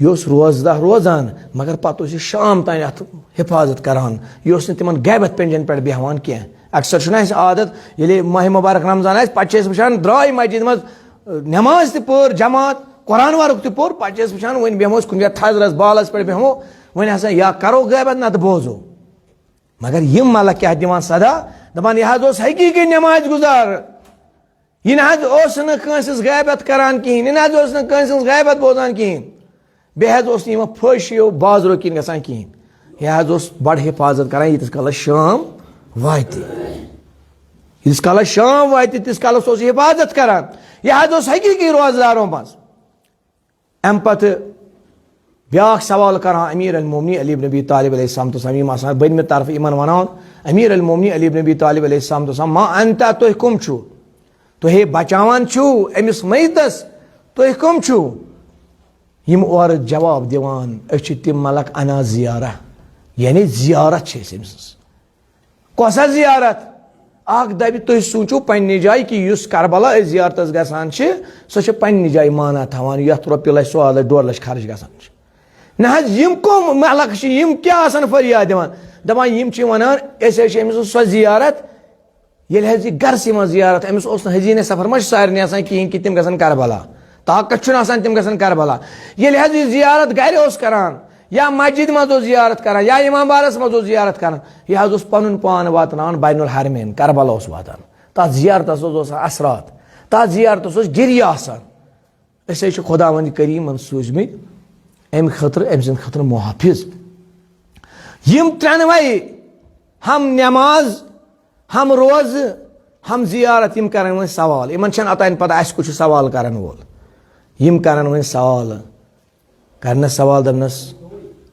یہِ اوس روزدار روزان، مگر پتہٕ اوس یہِ شام تام اتھ حفاظت کران۔ یہِ اوس نہٕ تِمن غیبت پنجن پٮ۪ٹھ بیہوان کینٛہہ۔ اکثر چھُنہ اسہِ عادت، ییٚلہِ ماہِ مبارک رمضان آسہِ، پتہٕ چھِ أسۍ وٕچھان، درٛاے مسجد منٛز، نماز تہِ پٔر جماعت، قرآن ورُک تہِ پوٚر، پتہٕ چھِ أسۍ وٕچھان، وۄنۍ بیٚہمو أسۍ کُنہِ جایہِ تھزرس بالس پٮ۪ٹھ بیٚہمو، وۄنۍ ہسا یا کرو غیبت نتہٕ بوزو۔ مگر یِم ملک کیٛاہ دِوان صدا؟ دپان، یہِ حظ اوس حقیٖقی نماز گُزار، یہِ نہ حظ اوس نہٕ کٲنٛسہِ ہٕنٛز غیبت کران کِہیٖنۍ، یہِ نہ حظ اوس نہٕ کٲنٛسہِ ہٕنٛز غیبت بوزان کِہیٖنۍ، بیٚیہِ حظ اوس نہٕ یِمن پھٔش ہیو بازرو کِنۍ گژھان کِہیٖنۍ۔ یہِ حظ اوس بڑٕ حفاظت کران، ییٖتِس کالس شام واتہِ۔ ییٖتِس کالس شام واتہِ، تیٖتِس کالس اوس یہِ حفاظت کران۔ یہِ حظ اوس حقیٖقی روزدارو منٛز۔ امہِ پتہٕ بیٛاکھ سوال کران امیر المومنین علی ابن ابی طالب علیہ السلام، تہٕ یِم آسان بٔنمہِ طرفہٕ یِمن ونان، "امیر المومنین علی ابن ابی طالب علیہ السلام، ما انت، تُہۍ کم چھِو؟ تُہۍ ہے بچاوان چھِو أمِس میتس، تُہۍ کم چھِو؟" یِم اورٕ جواب دِوان، "أسۍ چھِ تِم ملک، انا زیارہ"، یعنی زیارت چھِ أسۍ أمۍ سٕنٛز۔ کۄسا زیارت؟ اکھ دپہِ، تُہۍ سوٗنٛچِو پننہِ جایہِ کہِ یُس کربلا أسۍ زیارتس گژھان چھِ، سۄ چھِ پننہِ جایہِ معنہ تھاوان، یتھ رۄپیہِ لچھ، سوا لچھ، ڈۄڈ لچھ خرٕچ گژھان چھِ۔ نہ حظ، یِم کم ملک چھِ، یِم کیٛاہ آسان فریاد دِوان؟ دپان، یِم چھِ ونان، أسۍ حظ چھِ أمِس سۄ زیارت، ییٚلہِ حظ یہِ گرسٕے منٛز زیارت، أمِس اوس نہٕ حزیٖنہِ سفر ما چھُ سارنٕے آسان کِہیٖنۍ کہِ تِم گژھن کربلا، طاقت چھُنہٕ آسان تِم گژھن کربلا۔ ییٚلہِ حظ یہِ زیارت گرِ اوس کران، یا مسجد منٛز اوس زیارت کران، یا امام باڑس منٛز اوس زیارت کران، یہِ حظ اوس پنُن پان واتناوان بین الحرمین، کربلا اوس واتان۔ تتھ زیارتس حظ اوس آسان اثرات، تتھ زیارتس اوس گریہِ آسان۔ أسۍ حظ چھِ خداوند کریٖمن سوٗزمٕتۍ امہِ خٲطرٕ، أمۍ سٕنٛدِ خٲطرٕ محافظ۔ یِم ترٛٮ۪نوَے، ہم نماز، ہم روزٕ، ہم زیارت، یِم کرن وۄنۍ سوال۔ یِمن چھنہٕ عطا پتہ اسہِ کُس چھُ سوال کرن وول۔ یِم کرن وۄنۍ سوال۔ کرنس سوال، دپنس،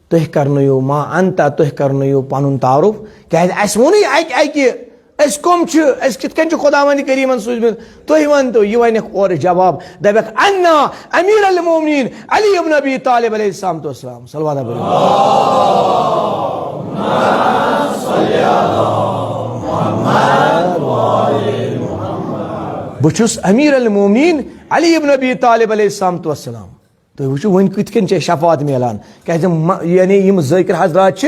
"تُہۍ کرنٲیِو ما انت، تُہۍ کرنٲیِو پنُن تعارُف، کیازِ اسہِ ووٚنُے اکہِ اکہِ، أسۍ کم چھِ، أسۍ کِتھ کٔنۍ چھِ خداوند کریٖمن سوٗزمٕتۍ؟ تُہۍ ؤنتو"۔ یہِ ونکھ اورٕ جواب، دپکھ، "انا امیر المومنین علی ابن ابی طالب علیہ السلام تو السلام"۔ صلوات پٔرِو۔ بہٕ چھُس امیر المومنین علی ابن ابی طالب علیہ السلام تو السلام۔ تُہۍ وٕچھِو، وۄنۍ کِتھ کٔنۍ چھِ اَسہِ شفاعت میلان؟ کیٛازِ مَ-، یعنی یِم ذٲکِر حضرات چھِ،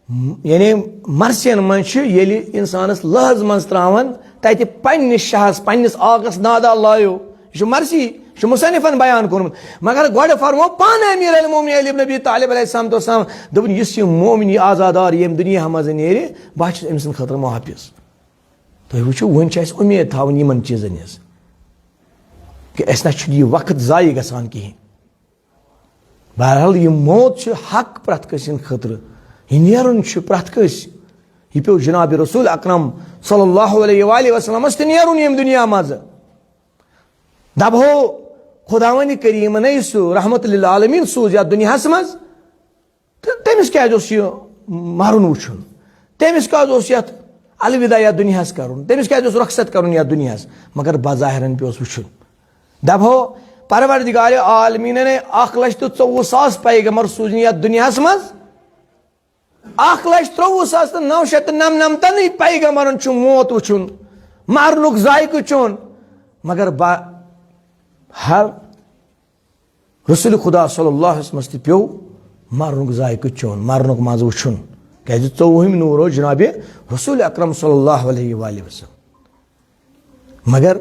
م-، یعنی مرثین منٛز چھِ، ییٚلہِ اِنسانَس لحظ منٛز ترٛاوان، تَتہِ پنٛنِس شاہَس، پنٛنِس آقَس نادہ لایو۔ یہِ چھُ مرثی، یہِ چھُ مصنفَن بیان کوٚرمُت۔ مگر گۄڈٕ فرموو پانہٕ امیر المومنین علی ابن ابی طالب علیہ السلام تو السلام، دوٚپُن، یُس یہِ مومن، یہِ آزادار ییٚمہِ دُنیا منٛز نیرِ، بہٕ ہا چھُس أمۍ سٕنٛدِ خٲطرٕ محافظ۔ تُہۍ وٕچھِو، وۄنۍ چھِ اَسہِ اُمید تھاوٕنۍ یِمَن چیٖزَن ہِنٛز، کہِ اَسہِ نہ چھُنہٕ یہِ وقت ضایع گژھان کِہیٖنۍ۔ بہرحال، یہِ موت چھُ حق پرٛٮ۪تھ کٲنٛسہِ ہِنٛدِ خٲطرٕ۔ یہِ نیرُن چھُ پرٛٮ۪تھ کٲنٛسہِ۔ یہِ پیوٚو جناب رسول اکرم صلی اللہ علیہ وآلہ وسلمس تہِ نیرُن ییٚمہِ دُنیا منٛزٕ۔ دَپہو، خداوندِ کریٖمن یُس سُہ رحمت للعالمین سوٗز یتھ دُنیاہس منٛز، تہٕ تٔمِس کیٛازِ اوس یہِ مرُن وٕچھُن؟ تٔمِس کیٛازِ اوس یتھ الوداع یتھ دُنیاہس کرُن؟ تٔمِس کیٛازِ اوس رۄخصت کرُن یتھ دُنیاہس؟ مگر بظاہرن پیوس وٕچھُن۔ دپہو، پروردگار عالمیٖنن اکھ لچھ تہٕ ژوٚوُہ ساس پیغمبر سوٗزِن یتھ دُنیاہس منٛز۔ اکھ لچھ ترٛوٚوُہ ساس تہٕ نو شیٚتھ تہٕ نمنمتنٕے پیغمبرن چھُ موت وٕچھُن، مرنُک ذائقہٕ چیوٚن۔ مگر با-، ہر رسول خدا صلی اللہ علیہ وسلمس تہِ پیوٚو مرنُک ذائقہٕ چیوٚن، مرنُک مزٕ وٕچھُن۔ کیازِ ژوٚوُہِم نور اوس جناب رسول اکرم صلی اللہ علیہ وآلہ وسلم۔ مگر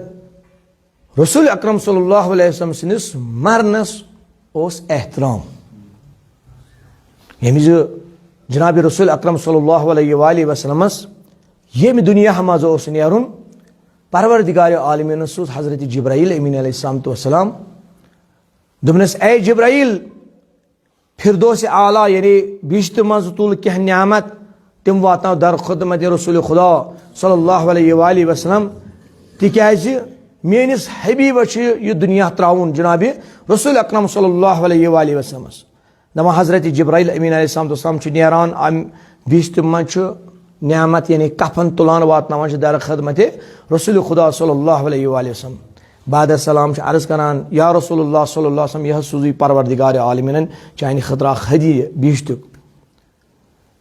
رسول اکرم صلی اللہ علیہ وسلم سٕنٛدِس مرنس اوس احترام۔ ییٚمہِ زِ جناب رسول اکرم صلی اللہ علیہ وآلہ وسلمس ییٚمہِ دُنیا منٛز اوس نیرُن، پروردگار عالمینن سوٗز حضرت جبرائیل امین علیہ السلام تو السلام۔ دوٚپنس، "اے جبرائیل، فردوس اعلیٰ، یعنی بہشت منٛز تُل کینٛہہ نعمت، تِم واتناو در خدمت رسول خدا صلی اللہ علیہ وآلہ وسلم، تِکیازِ میٲنِس حبیبس چھُ یہِ دُنیا ترٛاوُن، جناب رسول اکرم صلی اللہ علیہ وآلہ وسلمس۔ دپان حضرت جبرائیل امین علیہ السلام والسلام چھُ نیران، امہِ بہشتہٕ منٛز چھُ نعمت یعنی کفن تُلان، واتناوان چھُ در خدمت رسول خدا صلی اللہ علیہ وآلہ وسلم۔ بعد السلام چھُ عرض کران، یا رسول اللہ صلی اللہ علیہ وسلم، یہِ حظ سوٗزُے پروردگار عالمینن چانہِ خٲطرٕ اکھ ہدیہ بہشتُک۔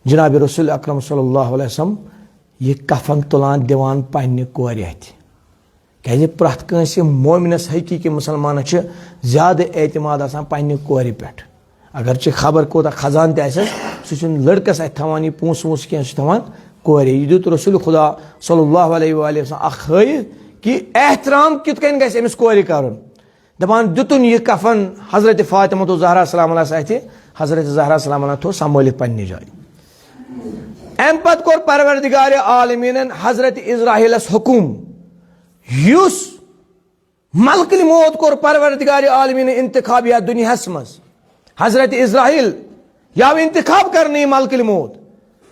جناب رسول اکرم صلی اللہ علیہ وسلم یہِ کفن تُلان دِوان پننہِ کورِ اَتھِ۔ کیازِ پرٛٮ۪تھ کٲنٛسہِ مومنس، حقیقی مسلمانس چھُ زیادٕ اعتماد آسان پننہِ کورِ پٮ۪ٹھ۔ اگرچہِ خبر کوٗتاہ خزانہٕ تہِ آسٮ۪س، سُہ چھُنہٕ لڑکس اَتھِ تھاوان یہِ پونٛسہٕ وونٛسہٕ کینٛہہ، سُہ چھُ تھاوان کورِ۔ یہِ دیُت رسول خدا صلی اللہ علیہ وآلہ وسلم اکھ ہٲیِتھ کہِ احترام کِتھ کٔنۍ گژھِ أمِس کورِ کرُن۔ دپان دِتُن یہِ کفن حضرت فاطمہ تو زہرا سلام اللہ اَتھِ، حضرت زہرا سلام اللہ تھوٚو سنبھٲلِتھ پننہِ جایہِ۔ امہِ پتہٕ کوٚر پروردگار عالمینن حضرت اسرائیلس حکم، یُس ملک الموت کوٚر پروردگار عالمینن انتخاب یتھ دُنیاہس منٛز۔ حضرت اسرائیل یاو انتخاب کرنہٕ یہِ ملک الموت،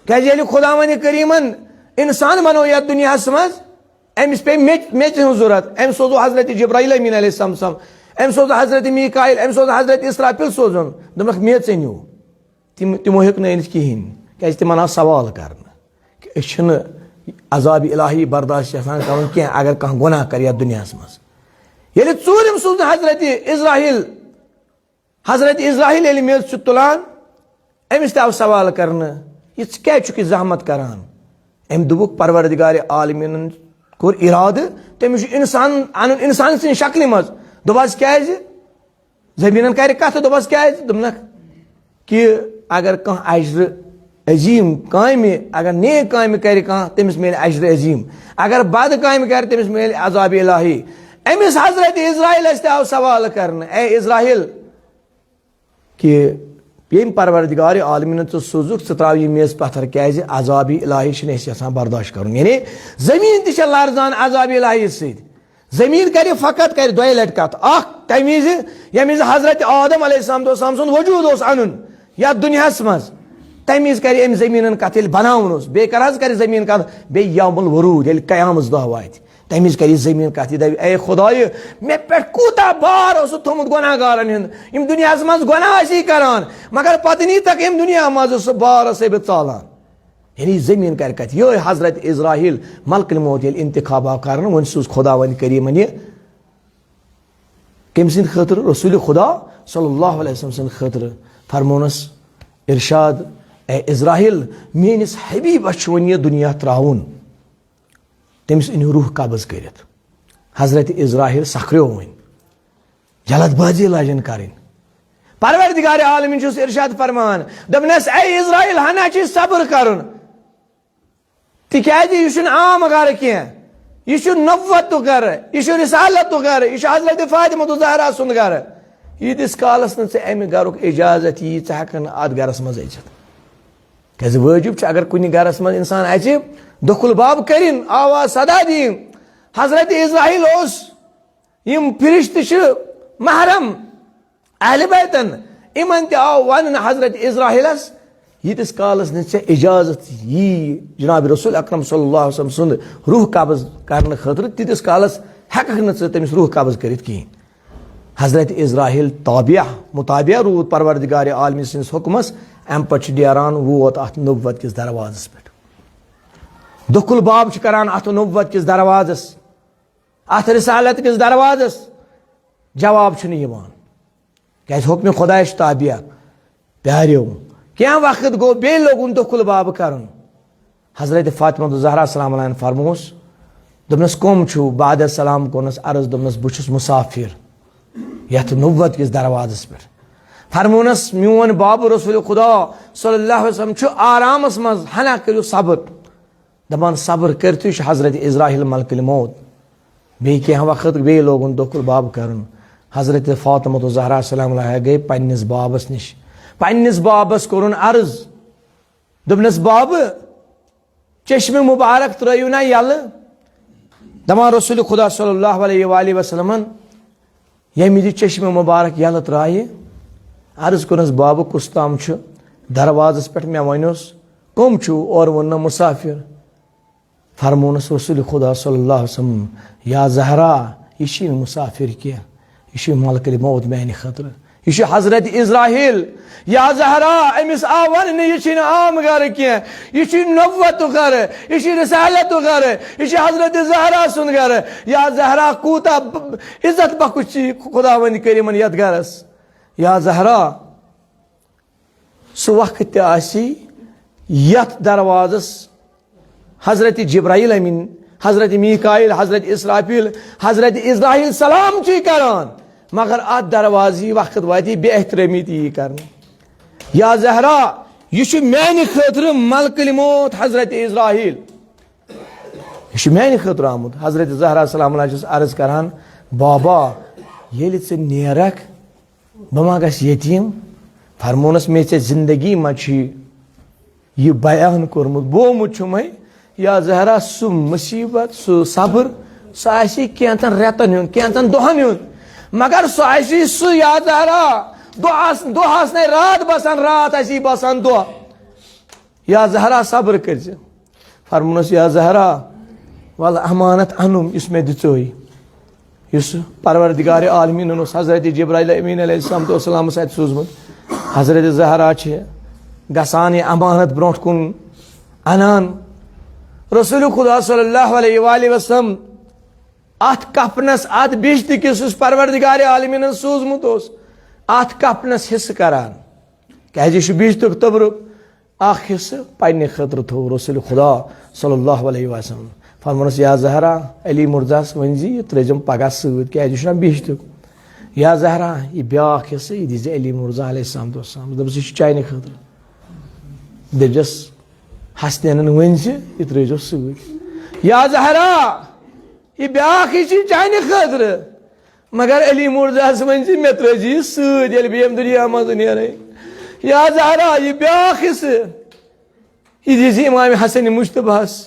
کیازِ ییٚلہِ خداوند کریمن انسان بنوو یتھ دُنیاہس منٛز، أمِس پیٚیہِ میٚژِ، میٚژِ ہٕنٛز ضروٗرت۔ أمۍ سوزو حضرت جبرائیل امین علیہ السلام، أمۍ سوزو حضرت میکائیل، أمۍ سوزو حضرت اسرافیل سوزُن۔ دوٚپنکھ، "میٚژ أنِو۔" تِم، تِمو ہیوٚک نہٕ أنِتھ کِہیٖنۍ، کیازِ تِمن آو سوال کرنہٕ کہِ أسۍ چھِنہٕ عذاب الہی برداشت یژھان کرُن کینٛہہ، اگر کانٛہہ گۄناہ کرِ یتھ دُنیاہس منٛز۔ ییٚلہِ ژوٗرِم سوٗز حضرت اسرائیل، حضرت اسرائیل ییٚلہِ میٚژ چھُ تُلان، أمِس تہِ آو سوال کرنہٕ، "یہِ ژٕ کیازِ چھُکھ یہِ زحمت کران؟" أمۍ دوٚپُکھ، "پروردگار عالمینن کوٚر ارادہٕ، تٔمِس چھُ انسان انُن انسان سٕنٛدِ شکلہِ منٛز۔" دوٚپہَس، "کیازِ؟" زٔمیٖنَن کَرِ کَتھٕ، دوٚپہَس، "کیٛازِ؟" دوٚپنَکھ کہِ اگر کانٛہہ اجرِ عظیٖم کامہِ، اگر نیک کامہِ کَرِ کانٛہہ، تٔمِس میلہِ اجرِ عظیٖم۔ اگر بد کامہِ کَرِ، تٔمِس میلہِ عذابِ الٰہی۔ أمِس حضرت اسرائیلَس تہِ آو سوال کرنہٕ، "اے اسرائیل، کہِ ییٚمۍ پروردگار عالمینن ژٕ سوٗزُکھ، ژٕ ترٛاو یہِ میٚژ پتھر، کیٛازِ عذابِ الٰہی چھِنہٕ أسۍ یژھان برداشت کرُن۔" یعنی زٔمیٖن تہِ چھےٚ لرزان عذابِ الٰہی سۭتۍ۔ زٔمیٖن کرِ فقط، کرِ دۄیہِ لٹہِ کتھ۔ اکھ، تمہِ وِزِ ییٚمہِ وِزِ حضرت آدم علیہ السلام والسلام سُنٛد وجوٗد اوس انُن یتھ دُنیاہس منٛز، تمہِ وِزِ کرِ أمۍ زٔمیٖنن کتھ، ییٚلہِ بناوُن اوس۔ بیٚیہِ کر حظ کرِ زٔمیٖن کتھ؟ بیٚیہِ یوم الورود، ییٚلہِ قیامت دۄہ واتہِ، تمہِ وِزِ کرِ یہِ زٔمیٖن کتھ، یہِ دپہِ، "اے خدایہِ، مےٚ پٮ۪ٹھ کوٗتاہ بار اوسُتھ تھوٚمُت گۄناہ گارن ہُنٛد، یِم دُنیاہس منٛز گۄناہ ٲسی کران، مگر پتہٕ نیٖتکھ ییٚمہِ دُنیا منٛز سُہ بار ٲسے بہٕ ژالان۔" یعنی زٔمیٖن کرِ کتھ۔ یِہوٚے حضرت اسرائیل ملک الموت ییٚلہِ انتخاب آو کرنہٕ، وۄنۍ سوٗز خداوند کریٖمن یہِ کٔمۍ سٕنٛدِ خٲطرٕ؟ رسول خدا صلی اللہ علیہ وسلم سٕنٛدِ خٲطرٕ۔ فرمونس ارشاد، "اے اسرائیل، میٲنِس حبیبس چھُ وۄنۍ یہِ دُنیا ترٛاوُن، تٔمِس أنِو روح قبض کٔرِتھ۔" حضرت اسرائیل سکھریو وۄنۍ، جلد بازی لاجن کرٕنۍ۔ پروردگار عالمین چھُس ارشاد فرمان، دوٚپنس، "اے اسرائیل، ہنا چھُے صبر کرُن، تِکیازِ یہِ چھُنہٕ عام گرٕ کینٛہہ، یہِ چھُ نبوتُک گرٕ، یہِ چھُ رسالتُک گرٕ، یہِ چھُ حضرت فاطمہ زہرا سُنٛد گرٕ۔ ییٖتِس کالس نہٕ ژےٚ امہِ گرُک اجازت یی، ژٕ ہٮ۪ککھ نہٕ اتھ گرس منٛز أژِتھ۔" کیازِ وٲجِب چھُ، اگر کُنہِ گرس منٛز انسان اژِ، دخل باب کرِن، آواز صدا دِیِن۔ حضرت اسرائیل اوس، یِم فرشتہٕ چھِ محرم اہل بیتن، یِمن تہِ آو وننہٕ حضرت اسرائیلس، ییٖتِس کالس نہٕ ژےٚ اجازت یی جناب رسول اکرم صلی اللہ علیہ وسلم سُنٛد روح قبض کرنہٕ خٲطرٕ، تیٖتِس کالس ہٮ۪ککھ نہٕ ژٕ تٔمِس روح قبض کٔرِتھ کِہیٖنۍ۔ حضرت اسرائیل تابع، متابع روٗد پروردگار عالمی سٕنٛدِس حُکمس۔ اَمہِ پتہٕ چھُ نیران، ووت اَتھ نبوت کِس دروازس پٮ۪ٹھ۔ دخل باب چھُ کران اَتھ نبوت کِس دروازس، اَتھ رسالت کِس دروازس۔ جواب چھُنہٕ یِوان، کیازِ حُکمِ خدایس چھُ تابع۔ پیاریو، کینٛہہ وقت گوٚو، بیٚیہِ لوگُن دخل باب کرُن۔ حضرت فاطمہ زہرا سلام علیہن فرموس، دوٚپنس، "کم چھُو؟" بعد السلام کوٚرنس عرض، دوٚپنس، "بہٕ چھُس مسافر یتھ نبوت کِس دروازس پٮ۪ٹھ۔" فرمونس، "میون باب رسول خدا صلی اللہ علیہ وسلم چھُ آرامس منٛز، ہنا کٔرِو صبر۔" دپان، صبر کٔرتھٕے چھُ حضرت اسرائیل ملک الموت۔ بیٚیہِ کینٛہہ وقت، بیٚیہِ لوگُن دخل باب کرُن۔ حضرت فاطمہ زہرا سلام علیہا گٔے پننِس بابس نِش۔ پننِس بابس کوٚرُن عرض، دوٚپنس، "بابہٕ، چشمہِ مبارک ترٲیِو نا یلہٕ؟" دپان رسول خدا صلی اللہ علیہ وآلہ وسلمن، ییٚمہِ وِزِ چشمہِ مبارک یلہٕ ترایہِ، عرض کوٚرنس، "بابہٕ، کُس تام چھُ دروازس پٮ۪ٹھ، مےٚ ونیوس، کم چھِو؟ اورٕ ووٚن نہ مسافر۔ فرمونس رسول خدا صلی اللہ علیہ وسلم، یا زہرا، یہِ چھِنہٕ مسافر کینٛہہ، یہِ چھُ ملک الموت میانہِ خٲطرٕ، یہِ چھُ حضرت عزرائیل۔ یا زہرا، أمِس آو وننہٕ، یہِ چھُنہٕ عام گرٕ کینٛہہ، یہِ چھُ نبوتُک گرٕ، یہِ چھُ رسالتُک گرٕ، یہِ چھُ حضرت زہرا سُنٛد گرٕ۔ یا زہرا، کوٗتاہ ب-، عزت بخش چھِ خداوند کریمن یتھ گرس۔ یا زہرا، سُہ وقت تہِ آسی یتھ دروازس حضرت جبرائیل امین، حضرت میکائیل، حضرت اسرافیل، حضرت عزرائیل سلام چھِ کران، مگر اتھ دروازٕ یی وقت، واتہِ بے احترٲمی تہِ یی کرنہٕ۔ یا زہرا، یہِ چھُ میانہِ خٲطرٕ ملک الموت حضرت عزرائیل، یہِ چھُ میانہِ خٲطرٕ آمُت۔ حضرت زہرا سلام اللہ چھس عرض کران، بابا، ییٚلہِ ژٕ نیرکھ، بہٕ ما گژھٕ یتیٖم؟ فرمونس، مےٚ ژےٚ زندگی منٛز چھُ یہِ بیان کوٚرمُت، بومُت چھُمے۔ یا زہرا، سُہ مصیبت، سُہ صبر، سُہ آسی کینٛژن رٮ۪تن ہُنٛد، کینٛژن دۄہن ہُنٛد، مگر سُہ آسی سُہ، یا زہرا، دۄہ آس-، دۄہ آسنے رات بسان، رات آسی بسان دۄہ۔ یا زہرا، صبر کٔرۍ زِ۔ فرمونس، یا زہرا، ول امانت انُم یُس مےٚ دِژوے، یُس پروردگار عالمینن اوس حضرت جبرائیل امین علیہ السلام تو السلام سۭتۍ سوٗزمُت۔ حضرت زہرا چھِ گژھان یہِ امانت برونٛٹھ کُن انان۔ رسول خدا صلی اللہ علیہ وآلہ وسلم اتھ کفنس، اتھ بِہشتہٕ کِس یُس پروردگار عالمینن سوٗزمُت اوس، اتھ کفنس حصہٕ کران، کیازِ یہِ چھُ بِہشتُک توٚبرُک۔ اکھ حصہٕ پننہِ خٲطرٕ تھوٚو رسول خدا صلی اللہ علیہ وسلم۔ فرمونس، یا زہرا، علی مرزاہس ؤنۍ زِ یہِ ترٲیزٮ۪م پگاہ سۭتۍ، کیازِ یہِ چھُنہ بِہشتُک۔ یا زہرا، یہِ بیاکھ حصہٕ، یہِ دیٖزِ علی مرزا علیہ السلام تو السلام، دٔپِس، یہِ چھُ چانہِ خٲطرٕ۔ دٔپِس، حسنینن ؤنۍ زِ یہِ ترٲیزیو سۭتۍ۔ یا زہرا، یہِ بیاکھ حصہٕ چھُ چانہِ خٲطرٕ۔ مگر علی مرزاہس ؤنۍ زِ مےٚ ترٲیزِ یہِ سۭتۍ، ییٚلہِ بہٕ ییٚمہِ دُنیا منٛز نیرے۔ یا زہرا، یہِ بیاکھ حصہٕ، یہِ دیٖزِ امام حسن مجتبیٰ ہس۔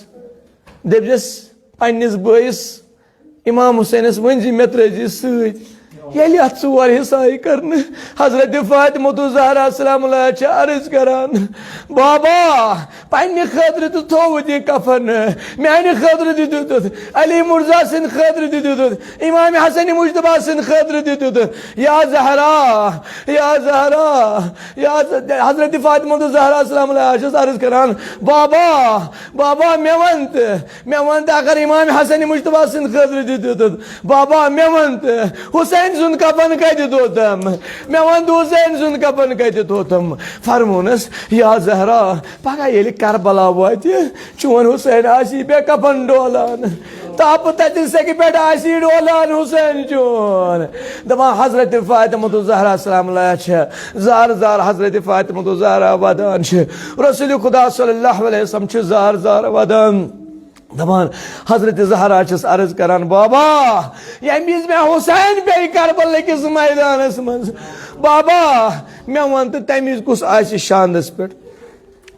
دٔپزٮ۪س پننِس بٲیِس امام حسینس ؤنۍ زِ مےٚ ترٲیزِ یہِ سۭتۍ۔ ییٚلہِ اتھ ژور حصہٕ آیہِ کرنہٕ، حضرت فاطمہ الزہرا سلام اللہ چھِ عرض کران، بابا، پننہِ خٲطرٕ تہِ تھووُتھ یہِ کفن، میانہِ خٲطرٕ تہِ دیُتُتھ، علی مرزا سٕنٛدِ خٲطرٕ تہِ دیُتُتھ، امام حسن مجتبیٰ سٕنٛدِ خٲطرٕ تہِ دیُتُتھ۔ یا زہرا، یا زہرا، یا ز-، حضرت فاطمہ الزہرا سلام اللہ چھس عرض کران، بابا، بابا، مےٚ ون تہٕ، مےٚ ون تہٕ، اگر امام حسن مجتبیٰ سٕنٛدِ خٲطرٕ تہِ دیُتُتھ، بابا، مےٚ ون تہٕ، حسین سُنٛد کفن کتہِ دوتم؟ مےٚ ون تہٕ، حسین سُنٛد کفن کتہِ دوتم؟ فرمونس، یا زہرا، پگاہ ییٚلہِ کربلا واتہِ، چون حسین آسی بے کفن ڈولان، تاپہٕ تتہِ سیٚکہِ پٮ۪ٹھ آسی ڈولان حسین چون۔ دپان حضرت فاطمہ الزہرا سلام اللہ چھِ زار زار، حضرت فاطمہ الزہرا ودان چھِ، رسول خدا صلی اللہ علیہ وسلم چھِ زار زار ودان۔ دپان حضرت زہرا چھس عرض کران، بابا، ییٚمہِ وِزِ مےٚ حسین پیٚیہِ کربلا کِس میدانس منٛز، بابا، مےٚ ون تہٕ تمہِ وِزِ کُس آسہِ شاندس پٮ۪ٹھ؟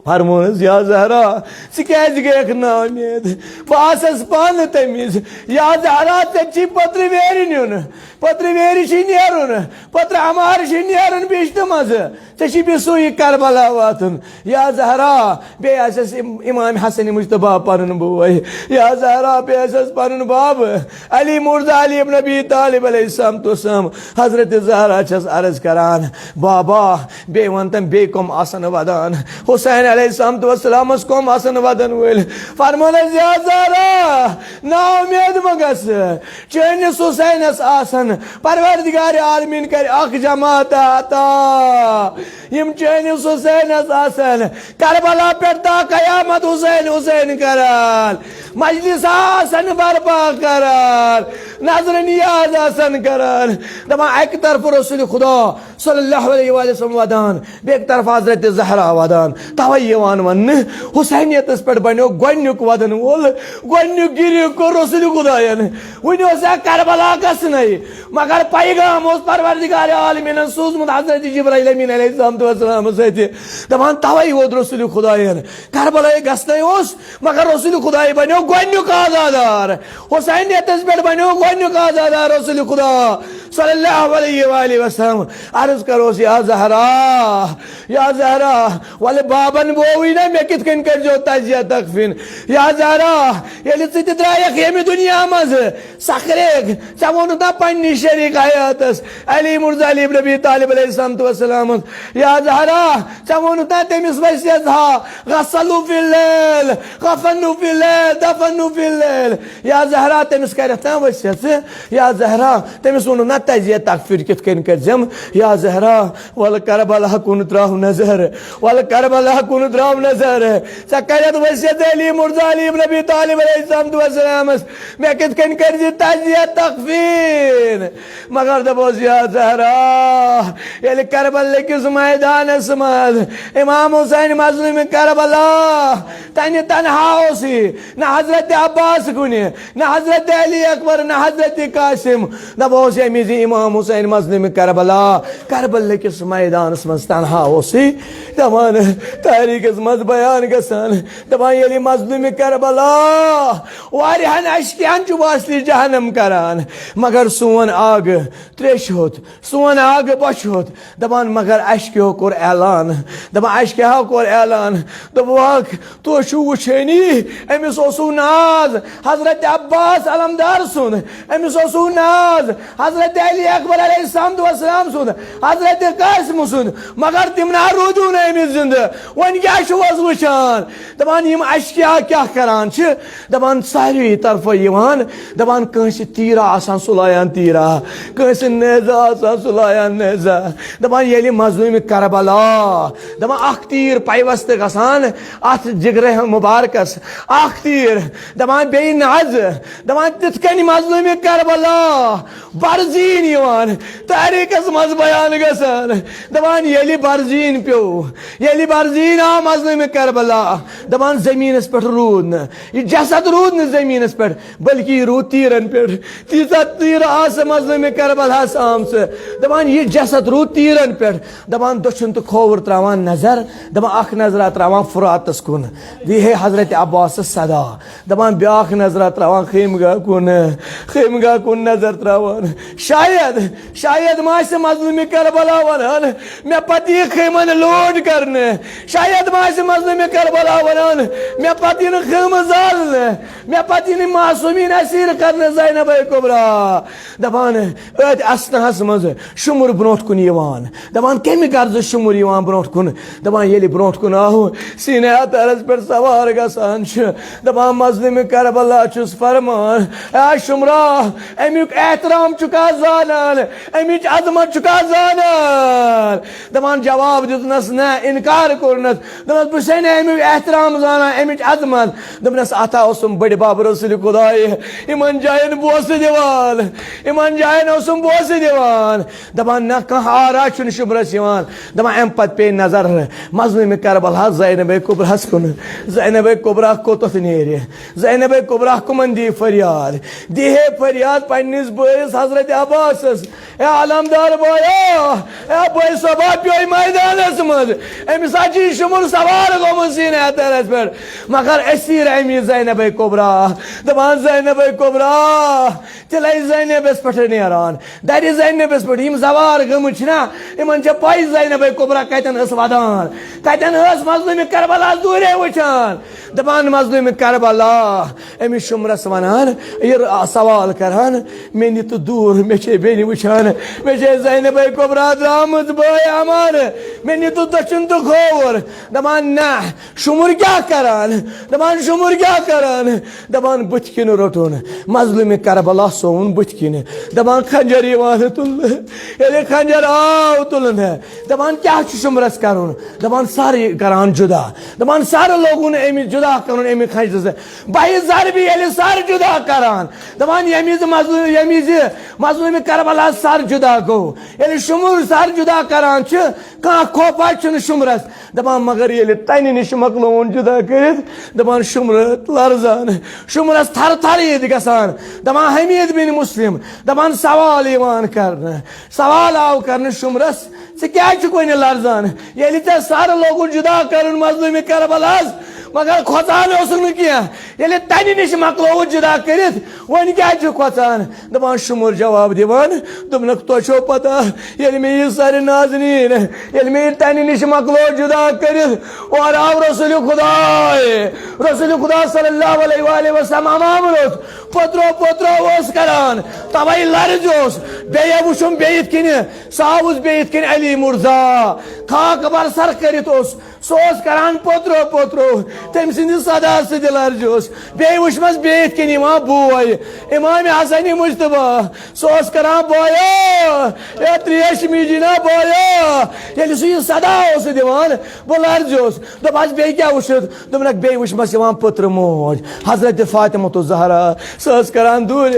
فرمونس، یا زہرا، ژٕ کیازِ گٔیکھ نا امید؟ بہٕ آسس پانہٕ تمہِ وِزِ۔ یا زہرا، ژےٚ چھی پٔترِ ویرِ نیُن، پٔترِ ویرِ چھی نیرُن، پٔترِ عمارِ چھی نیرُن بِہشتہٕ منٛزٕ۔ ژےٚ چھی بیٚیہِ سُے کربلا واتُن۔ یا زہرا، بیٚیہِ آسٮ۪س اِم-، امام حسن مجتبیٰ پنُن بوے۔ یا زہرا، بیٚیہِ آسٮ۪س پنُن باب علی مرزا علی ابن ابی طالب علیہ السلام تو سم۔ حضرت زہرا چھس عرض کران، بابا، بیٚیہِ ون تم بیٚیہِ کم آسن ودان؟ حسین علیہ السلام تو السلامس کم آسن ودن وٲلۍ؟ فرمونس، یا زہرا، نا امید مہ گژھ، چٲنِس حسینس آسن، پروردگار عالمین کرِ اکھ جماعت عطا۔ یِم چٲنِس حسینس آسن کربلا پٮ۪ٹھ تا قیامت حسین حسین کران، مجلس آسن برپا کران، نذر نیاز آسن کران۔ دپان اکہِ طرفہٕ رسول خدا صلی اللہ علیہ وآلہ وسلم ودان، بیٚکہِ طرفہٕ حضرت زہرا ودان۔ توے یِوان وننہٕ، حسینیتس پٮ۪ٹھ بنیو گۄڈنیُک ودن وول، گۄڈنیُک گریُک کوٚر رسول خداین۔ وُنہِ اوس ہا کربلا گژھنَے، مگر پیغام اوس پروردگار عالمینن سوٗزمُت حضرت جبرائیل امین علیہ السلام تو السلام سۭتۍ۔ دپان توے ووت رسول خداین۔ کربلا گژھنَے اوس، مگر رسول خدای بنیو گۄڈنیُک آزادار۔ حسینیتس پٮ۪ٹھ بنیو گۄڈنیُک آزادار رسول خدا صلی اللہ علیہ وآلہ وسلم عرض کروس، یا زہرا، یا زہرا، ولہٕ بابن بووٕے نہ، مےٚ کِتھ کٔنۍ کٔرۍزیو تجزیہ تکفین؟ یا زہرا، ییٚلہِ ژٕ تہِ درٛایکھ ییٚمہِ دُنیا منٛز، سکھریک، ژےٚ ووٚنُتھ نا پننہِ شریک حیاتس علی مرزا علی ابن ابی طالب علیہ الصلوۃ والسلامس، یا زہرا، ژےٚ ووٚنُتھ نا تٔمِس وصیت ہا، غسلوا فی اللیل، کفنوا فی اللیل، دفنوا فی اللیل، یا زہرا، تٔمِس کرٮ۪تھ نا وصیت ژٕ، یا زہرا، تٔمِس ووٚنُتھ نا تجزیہ تکفین کِتھ کٔنۍ کٔرۍزٮ۪م، یا زہرا، ولہٕ کربلا کُن تراو نظر، ولہٕ کربلا کُن تراو نظر۔ ژےٚ کرٮ۪تھ وصیت علی مرزا علی ابن ابی طالب علیہ الصلوۃ والسلامس، مےٚ کِتھ کٔنۍ کٔرۍ زِ تجزیہ تکفین؟ مگر دپوس، یا زہرا، ییٚلہِ کربلا کِس میدانس منٛز امام حسین مظلوم کربلا تنہِ تنہا اوسُے، نہ حضرت عباس کُنہِ، نہ حضرت علی اکبر، نہ حضرت قاسم۔ دپوس، ییٚمہِ وِزِ امام حسین مظلوم کربلا کربلا کِس میدانس منٛز تنہا اوسُے، دپان، تاریخس منٛز بیان گژھان، دپان، ییٚلہِ مظلوم کربلا واریاہن اشکین چھُ واسلی جہنم کران، مگر سون آگہٕ تریش ہوت، سون آگہٕ بۄچھِ ہوت۔ دپان، مگر اشکیو کوٚر اعلان، دپان، اشکیاہو کوٚر اعلان، دوٚپُکھ، تُہۍ چھِو وٕچھٲنی، أمِس اوسُو ناز حضرت عباس علمدار سُنٛد، أمِس اوسُو ناز حضرت علی اکبر علیہ الصلوۃ والسلام سُنٛد، حضرت قاسم سُنٛد، مگر تِم نہ روٗدِو نہٕ أمِس زِندٕ۔ وۄنۍ کیٛاہ چھِو حظ وٕچھان؟ دپان، یِم اشکیا کیٛاہ کران چھِ؟ دپان، ساروی طرفہٕ یِوان، دپان، کٲنٛسہِ تیٖرا آسان سُلایان تیٖرا، کٲنٛسہِ نیزا آسان سُلایان نیزا۔ دپان، ییٚلہِ مظلوم کربلا، دپان، اکھ تیٖر پیوستہٕ گژھان اتھ جگرہ مبارکس، اکھ تیٖر، دپان، بیٚیہِ نازٕ، دپان، تِتھ کٔنۍ مظلوم کربلا برزیٖن یِوان، تاریخس منٛز بیان گژھان۔ دپان، ییٚلہِ برزیٖن پیوٚو، ییٚلہِ برزیٖن آو مظلوم کربلا، دپان، زٔمیٖنس پٮ۪ٹھ روٗد نہٕ، یہِ جسد روٗد نہٕ زٔمیٖنس پٮ۪ٹھ، بلکہِ یہِ روٗد تیٖرن پٮ۪ٹھ۔ تیٖژاہ تیٖرٕ آسہٕ مظلوم کربلاہس آمژٕ۔ دپان، یہِ جسد روٗد تیٖرن پٮ۪ٹھ۔ دپان، دٔچھُن تہٕ کھووُر تراوان نظر، دپان، اکھ نظرا تراوان فراتس کُن، دی ہے حضرت عباسس صدا۔ دپان، بیاکھ نظرا تراوان خیمگاہ کُن، خیمگاہ کُن نظر تراوان۔ شاید، شاید ما آسہِ مظلوم کربلا ونان، مےٚ پتہٕ یہِ خیمن لوڈ کرنہٕ۔ شاید ما آسہِ مظلوم کربلا ونان، مےٚ پتہٕ یِنہٕ خیمہٕ زالنہٕ، مےٚ پتہٕ یِنہٕ معصومین اسیر کرنہٕ، زینب کبریٰ۔ دپان، أتھۍ اثناہس منٛز شُمُر برونٛٹھ کُن یِوان۔ دپان، کمہِ غرضہٕ شُمُر یِوان برونٛٹھ کُن؟ دپان، ییٚلہِ برونٛٹھ کُن آو، سیٖنہ اطہرس پٮ۪ٹھ سوار گژھان چھُ، دپان، مظلوم کربلا چھُس فرمان، اے شُمرا، امیُک احترام چھُکھا زانان؟ امِچ عظمت چھُکھا زانان؟ دپان، جواب دیُتنس نہ، انکار کوٚرنس۔ دوٚپنس، بہٕ چھُسے نہٕ امیُک احترام زانان، امِچ عظمت۔ دوٚپنس، اتھا اوسُم بٔڈِ بب رسول خدایہِ یِمن جاین بوسہٕ دِوان، یِمن جاین اوسُم بوسہٕ دِوان۔ دپان، نہ، کانٛہہ آرا چھُنہٕ شُمرس یِوان۔ دپان، امہِ پتہٕ پیٚیہِ نظر مظلوم کربلا زینب کبریٰ ہس کُن۔ زینب کبریٰ کوٚتتھ نیرِ؟ زینب کبریٰ کٕمن دِیہِ فریاد؟ دِیہِ ہے فریاد پننِس بٲیِس حضرت عباسس۔ اے علمدار بایو، اے بٲے صٲبا، پیوٚو میدانس منٛز۔ أمِس ہا چھِ شُمُر سوار گوٚمُت سیٖنہ اطہرس پٮ۪ٹھ۔ مگر اسیر امی زینب کبریٰ۔ دپان، زینب کبریٰ، تیٚلہِ آیہِ زینبس پٮ۪ٹھ نیران۔ درِ زینبس پٮ۪ٹھ۔ یِم سوار گٔمٕتۍ چھِنہ، یِمن چھےٚ پَے زینب کبریٰ کتٮ۪ن ٲس ودان، کتٮ۪ن ٲس مظلوم کربلا دوٗرے وٕچھان۔ دپان، مظلوم کربلا، أمِس شُمرس ونان، یہِ سوال کران، مےٚ نہِ تہٕ دوٗر، مےٚ چھے بیٚنہِ وٕچھان، مےٚ چھے زینب کبریٰ درٛامٕژ بٲے امان، مےٚ نہِ تہٕ دٔچھُن تہٕ کھووُر۔ دپان، نہ، شُمُر کیٛاہ کران؟ دپان، شُمُر کیٛاہ کران؟ دپان، بٕتھِ کِنۍ روٚٹُن مظلوم کربلا سون بٕتھِ کِنۍ۔ دپان، خنجر یِوان تُلنہٕ۔ ییٚلہِ خنجر آو تُلنہٕ، دپان، کیٛاہ چھُ شُمرس کرُن؟ دپان، سر یہِ کران جدا۔ دپان، سر لوگُن أمِس جدا کرُن اَمہِ خنجرٕ سۭتۍ۔ بہہِ ضربہِ ییٚلہِ سر جدا کران، دپان، ییٚمہِ وِزِ مظلوم، ییٚمہِ وِزِ مظلوم کربلا سر جدا گوٚو، ییٚلہِ شُمُر سر جدا کران چھِ، کانٛہہ خوفا چھُنہٕ شُمرس۔ دپان، مگر ییٚلہِ تنہِ نِش مۄکلووُن جدا کٔرِتھ، دپان، شُمرٕ لرزان، شُمرس تھر تھر ییٚتہِ گژھان۔ دپان، حمید بن مسلم، دپان، سوال یِوان کرنہٕ، سوال آو کرنہٕ شُمرس، ژٕ کیٛازِ چھُکھ وۄنۍ لرزان؟ ییٚلہِ ژےٚ سر لوگُن جدا کرُن مظلوم کربلاہس، مگر کھۄژان اوسُکھ نہٕ کینٛہہ۔ ییٚلہِ تَنہِ نِش مۄکلووُس جُدا کٔرِتھ، وۄنۍ کیٛازِ چھُ کھۄژان؟ دَپان شُمُر جواب دِوان، دوٚپنَکھ، "تۄہہِ چھو پَتہ، ییٚلہِ مےٚ یہِ سَرِ نازنیٖن، ییٚلہِ مےٚ یہِ تَنہِ نِش مۄکلوو جُدا کٔرِتھ، اورٕ آو رسول خداے، رسول خدا صلی اللہ علیہ وآلہ وسلم امام روٚس، پوٚترو پوٚترو اوس کَران، تَوَے لَرزیوس۔ بیٚیہِ وٕچھُم بیٚیہِ یِتھ کِنہِ، سُہ آوُس بیٚیہِ یِتھ کِنہِ علی مرزا، خاک بر سر کٔرِتھ اوس۔" سُہ اوس کران پوٚترو پوٚترو، تٔمۍ سٕنٛدِ صدا سۭتۍ لرزیوس۔ بیٚیہِ وٕچھمس بیٚیہِ یِتھ کٔنۍ یِوان بوے، امام حسن مجتبیٰ، سُہ اوس کران، "بویا، اے تریش میجی نا بویا۔" ییٚلہِ سُہ یہِ صدا اوس دِوان، بہٕ لرزیوس۔ دوٚپہس، "بیٚیہِ کیٛاہ وٕچھُتھ؟" دوٚپنکھ، "بیٚیہِ وٕچھمس یِوان پٔترٕ موج، حضرت فاطمہ الزہرا، سۄ ٲس کران دوٗرِ،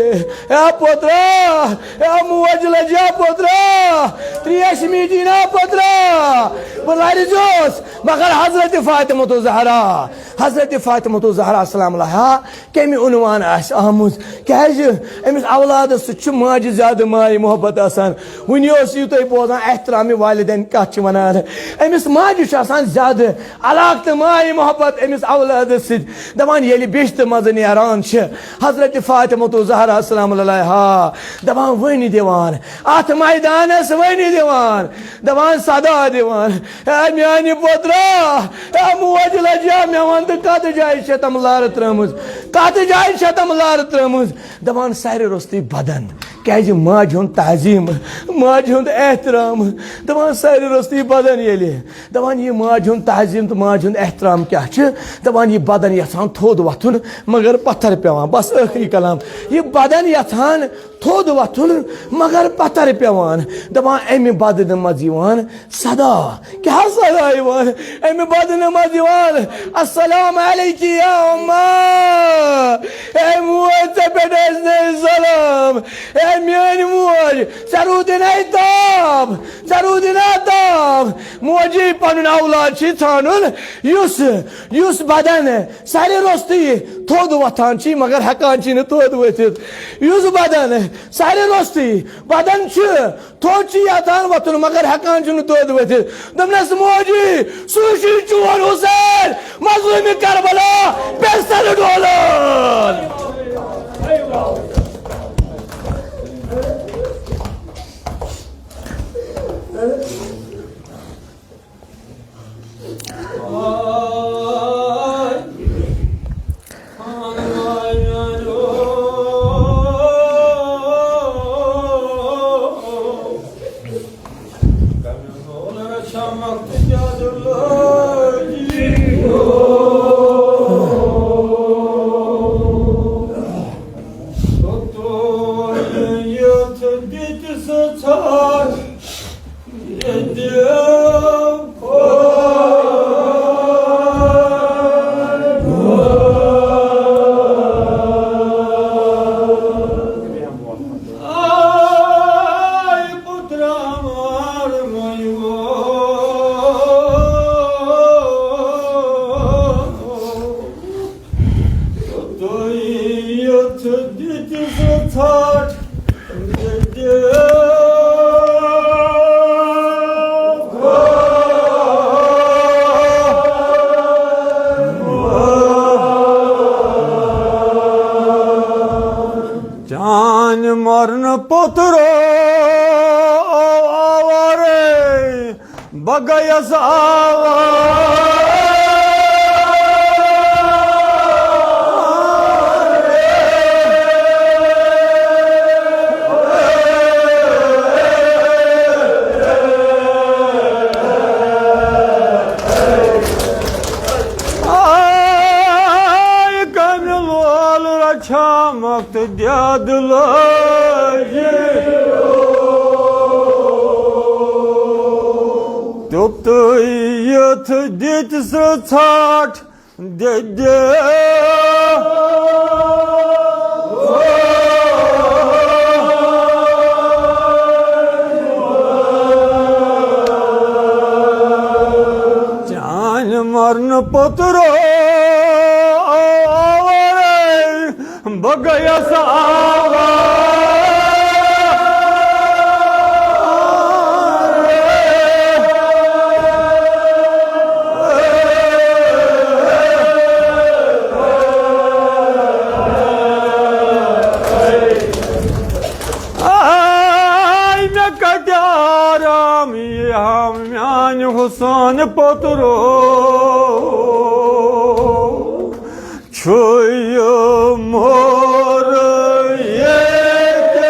اے پوٚترا، اے موج لجا پوٚترا، تریش میجی نا پوٚترا۔" بہٕ لرزیوس، مگر حضرت فاطمہ الزہرا، حضرت فاطمہ الزہرا سلام علیہا کمہِ عنوان آسہِ آمٕژ؟ کیازِ أمِس اولادس سۭتۍ چھُ ماجہِ زیادٕ ماے محبت آسان۔ وُنہِ اوس یہِ تۄہہِ بوزان احترام والدین کتھ چھِ ونان۔ أمِس ماجہِ چھُ آسان زیادٕ علاقہٕ تہٕ ماے محبت أمِس اولادس سۭتۍ۔ دپان ییٚلہِ بِشتہٕ منٛزٕ نیران چھِ حضرت فاطمہ الزہرا سلام علیہا، دپان وۄنۍ دِوان اتھ میدانس، وۄنۍ دِوان، دپان صدا دِوان، "اے میانہِ پوٚترا، اے موج لجا، مےٚ وَن تہٕ کَتھ جایہِ چھےٚ تِم لارٕ ترٲمٕژ؟ کَتھ جایہِ چھےٚ تِم لارٕ ترٲمٕژ؟" دَپان سارِ روٚستُے بدن، کیٛازِ ماجہِ ہُنٛد تعظیٖم، ماجہِ ہُنٛد احترام۔ دَپان سارِ روٚستُے بدن ییٚلہِ، دَپان یہِ ماجہِ ہُنٛد تعظیٖم تہٕ ماجہِ ہُنٛد احترام کیٛاہ چھِ؟ دَپان یہِ بدن یَژھان تھوٚد وۄتھُن، مگر پَتھر پٮ۪وان۔ بَس ٲخری کلام، یہِ بدن یَژھان تھوٚد وۄتھُن، مگر پتر پٮ۪وان۔ دپان، امہِ بدنہٕ منٛز یِوان صدا۔ کیٛاہ صدا یِوان؟ امہِ بدنہٕ منٛز یِوان، "السلام علیکی یا امہ۔" اے موج، ژےٚ پٮ۪ٹھ ٲسۍ نَے ظلم۔ اے میٲنۍ موج، ژےٚ روٗدِ نَے تاب، ژےٚ روٗدِ نا تاب۔ موجی، پنُن اولاد چھُے ژھانڈُن، یُس، یُس بدن سارِ روٚستُے تھوٚد وۄتھان چھُے، مگر ہٮ۪کان چھُے نہٕ تھوٚد ؤتھِتھ۔ یُس بدن سارِ روٚستُے بدن چھُ، تھوٚد چھُ یژھان وۄتھُن، مگر ہٮ۪کان چھُنہٕ تھوٚد ؤتھِتھ۔ دوٚپنَس، "موجی، سُہ چھُے چون حسین، مظلومِ کربلا، پیسل ڈولان۔" تُہۍ یَتھ دِتۍ زٕ ژھٹھ دِتۍ۔ چانہِ مرنہٕ پوٚتُر آوارَے بہٕ گٔیَس آوارٕ۔ آے کمہِ لول رچھا مۄکھ تہٕ دٮ۪د لٲجِتھ۔ توٚپتٕے یَتھ دِتۍ زٕ ژھٹھ دِتۍ۔ چانہِ مرنہٕ پوٚتُر آوارَے بہٕ گٔیَس آوارٕ۔ میانہِ حسن پوترو چھُ یہِ مور ییٚتہِ۔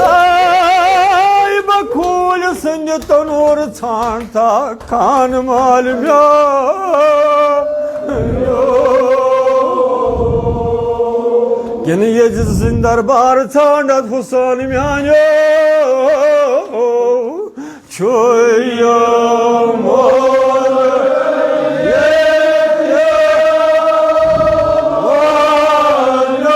آے بکھوٗلۍ سٕنٛدِ تنوٗر ژھانٛڈ تہٕ خان مال میٛانیو۔ کِنہٕ ییٚتہِ سٕنٛدِ دربار ژھانٛڈتھ حسین میٛانیو۔ چھُ یہِ مول ییٚتہِ وَنُن۔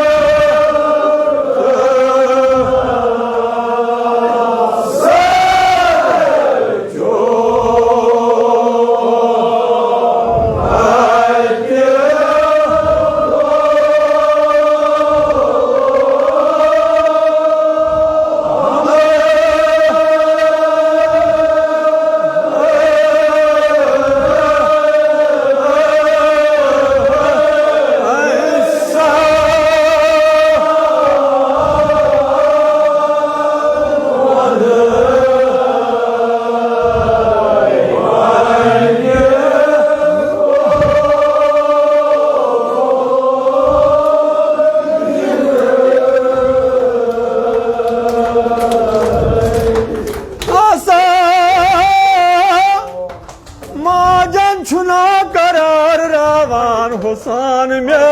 آسا ماجن چھُنا قرار راوان حسین مےٚ۔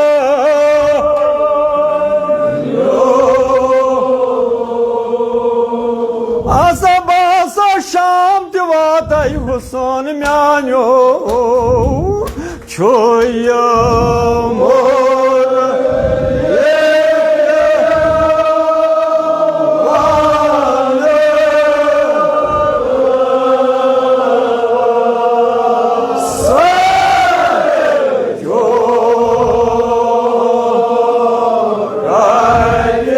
آسا باسا شام تہِ واتے حسین میانیو۔ چھُ یہِ مول ییٚتہِ وَنُن۔ سٲرِیو رَتہِ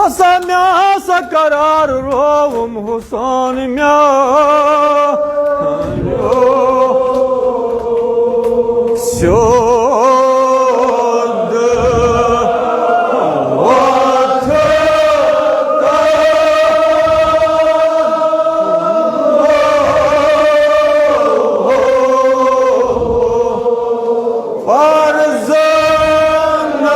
آسا مےٚ آسا قرار رووُم حسین مےٚ۔ سیوٚد وۄتھ فرزانہ۔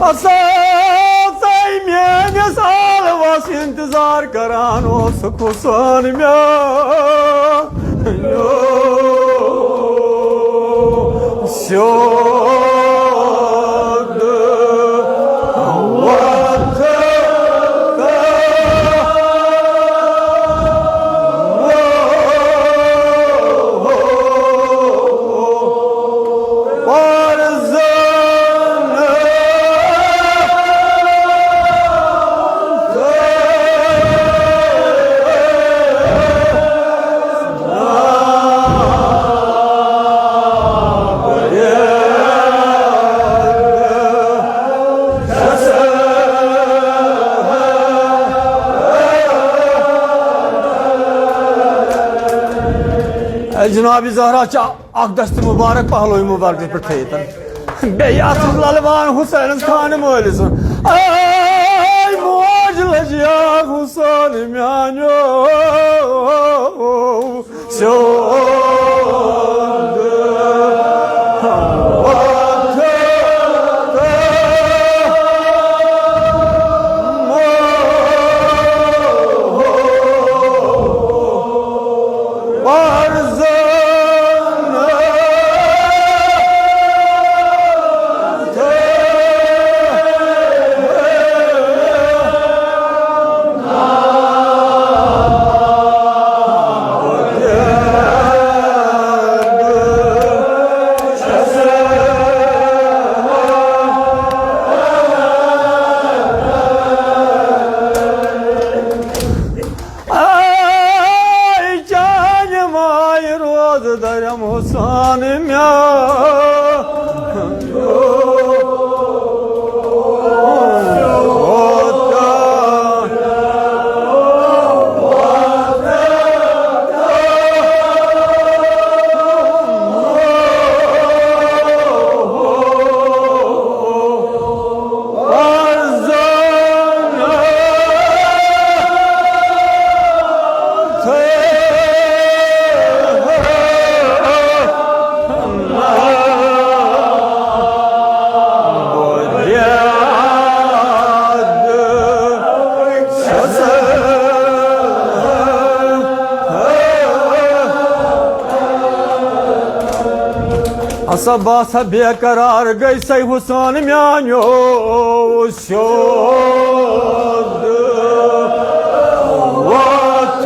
آسا ژے میٲنِس عالمس انتظار کران اوسُکھ حسین میانیو۔ سیوٚد وۄتھ جناب زہرا چھِ اکھ دست مبارک پہلوی مبارکس پٮ۪ٹھ تھٲیِتھ۔ بیٚیہِ اَتھ للوان حسینس خانہٕ مٲلِس سُنٛد۔ اے موج لجیا حسین میانیو سیوٚد۔ آے چانہِ مایہِ روزٕ درم حسان مےٚ۔ ہسا باسا بے قرار گٔے سَے حسان میانیو سیوٚد وۄتھ۔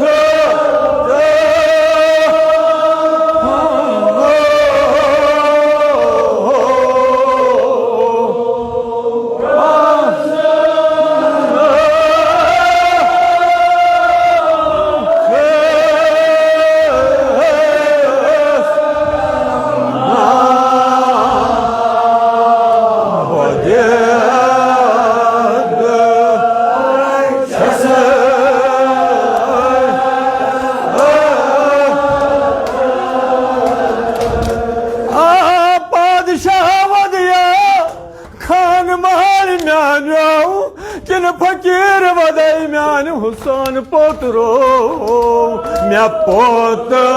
آ پادشاہ ودیا خان مال میانیو، کِنہٕ فقیٖر ودٲے میانہِ حسان پوترو، مےٚ پوتر۔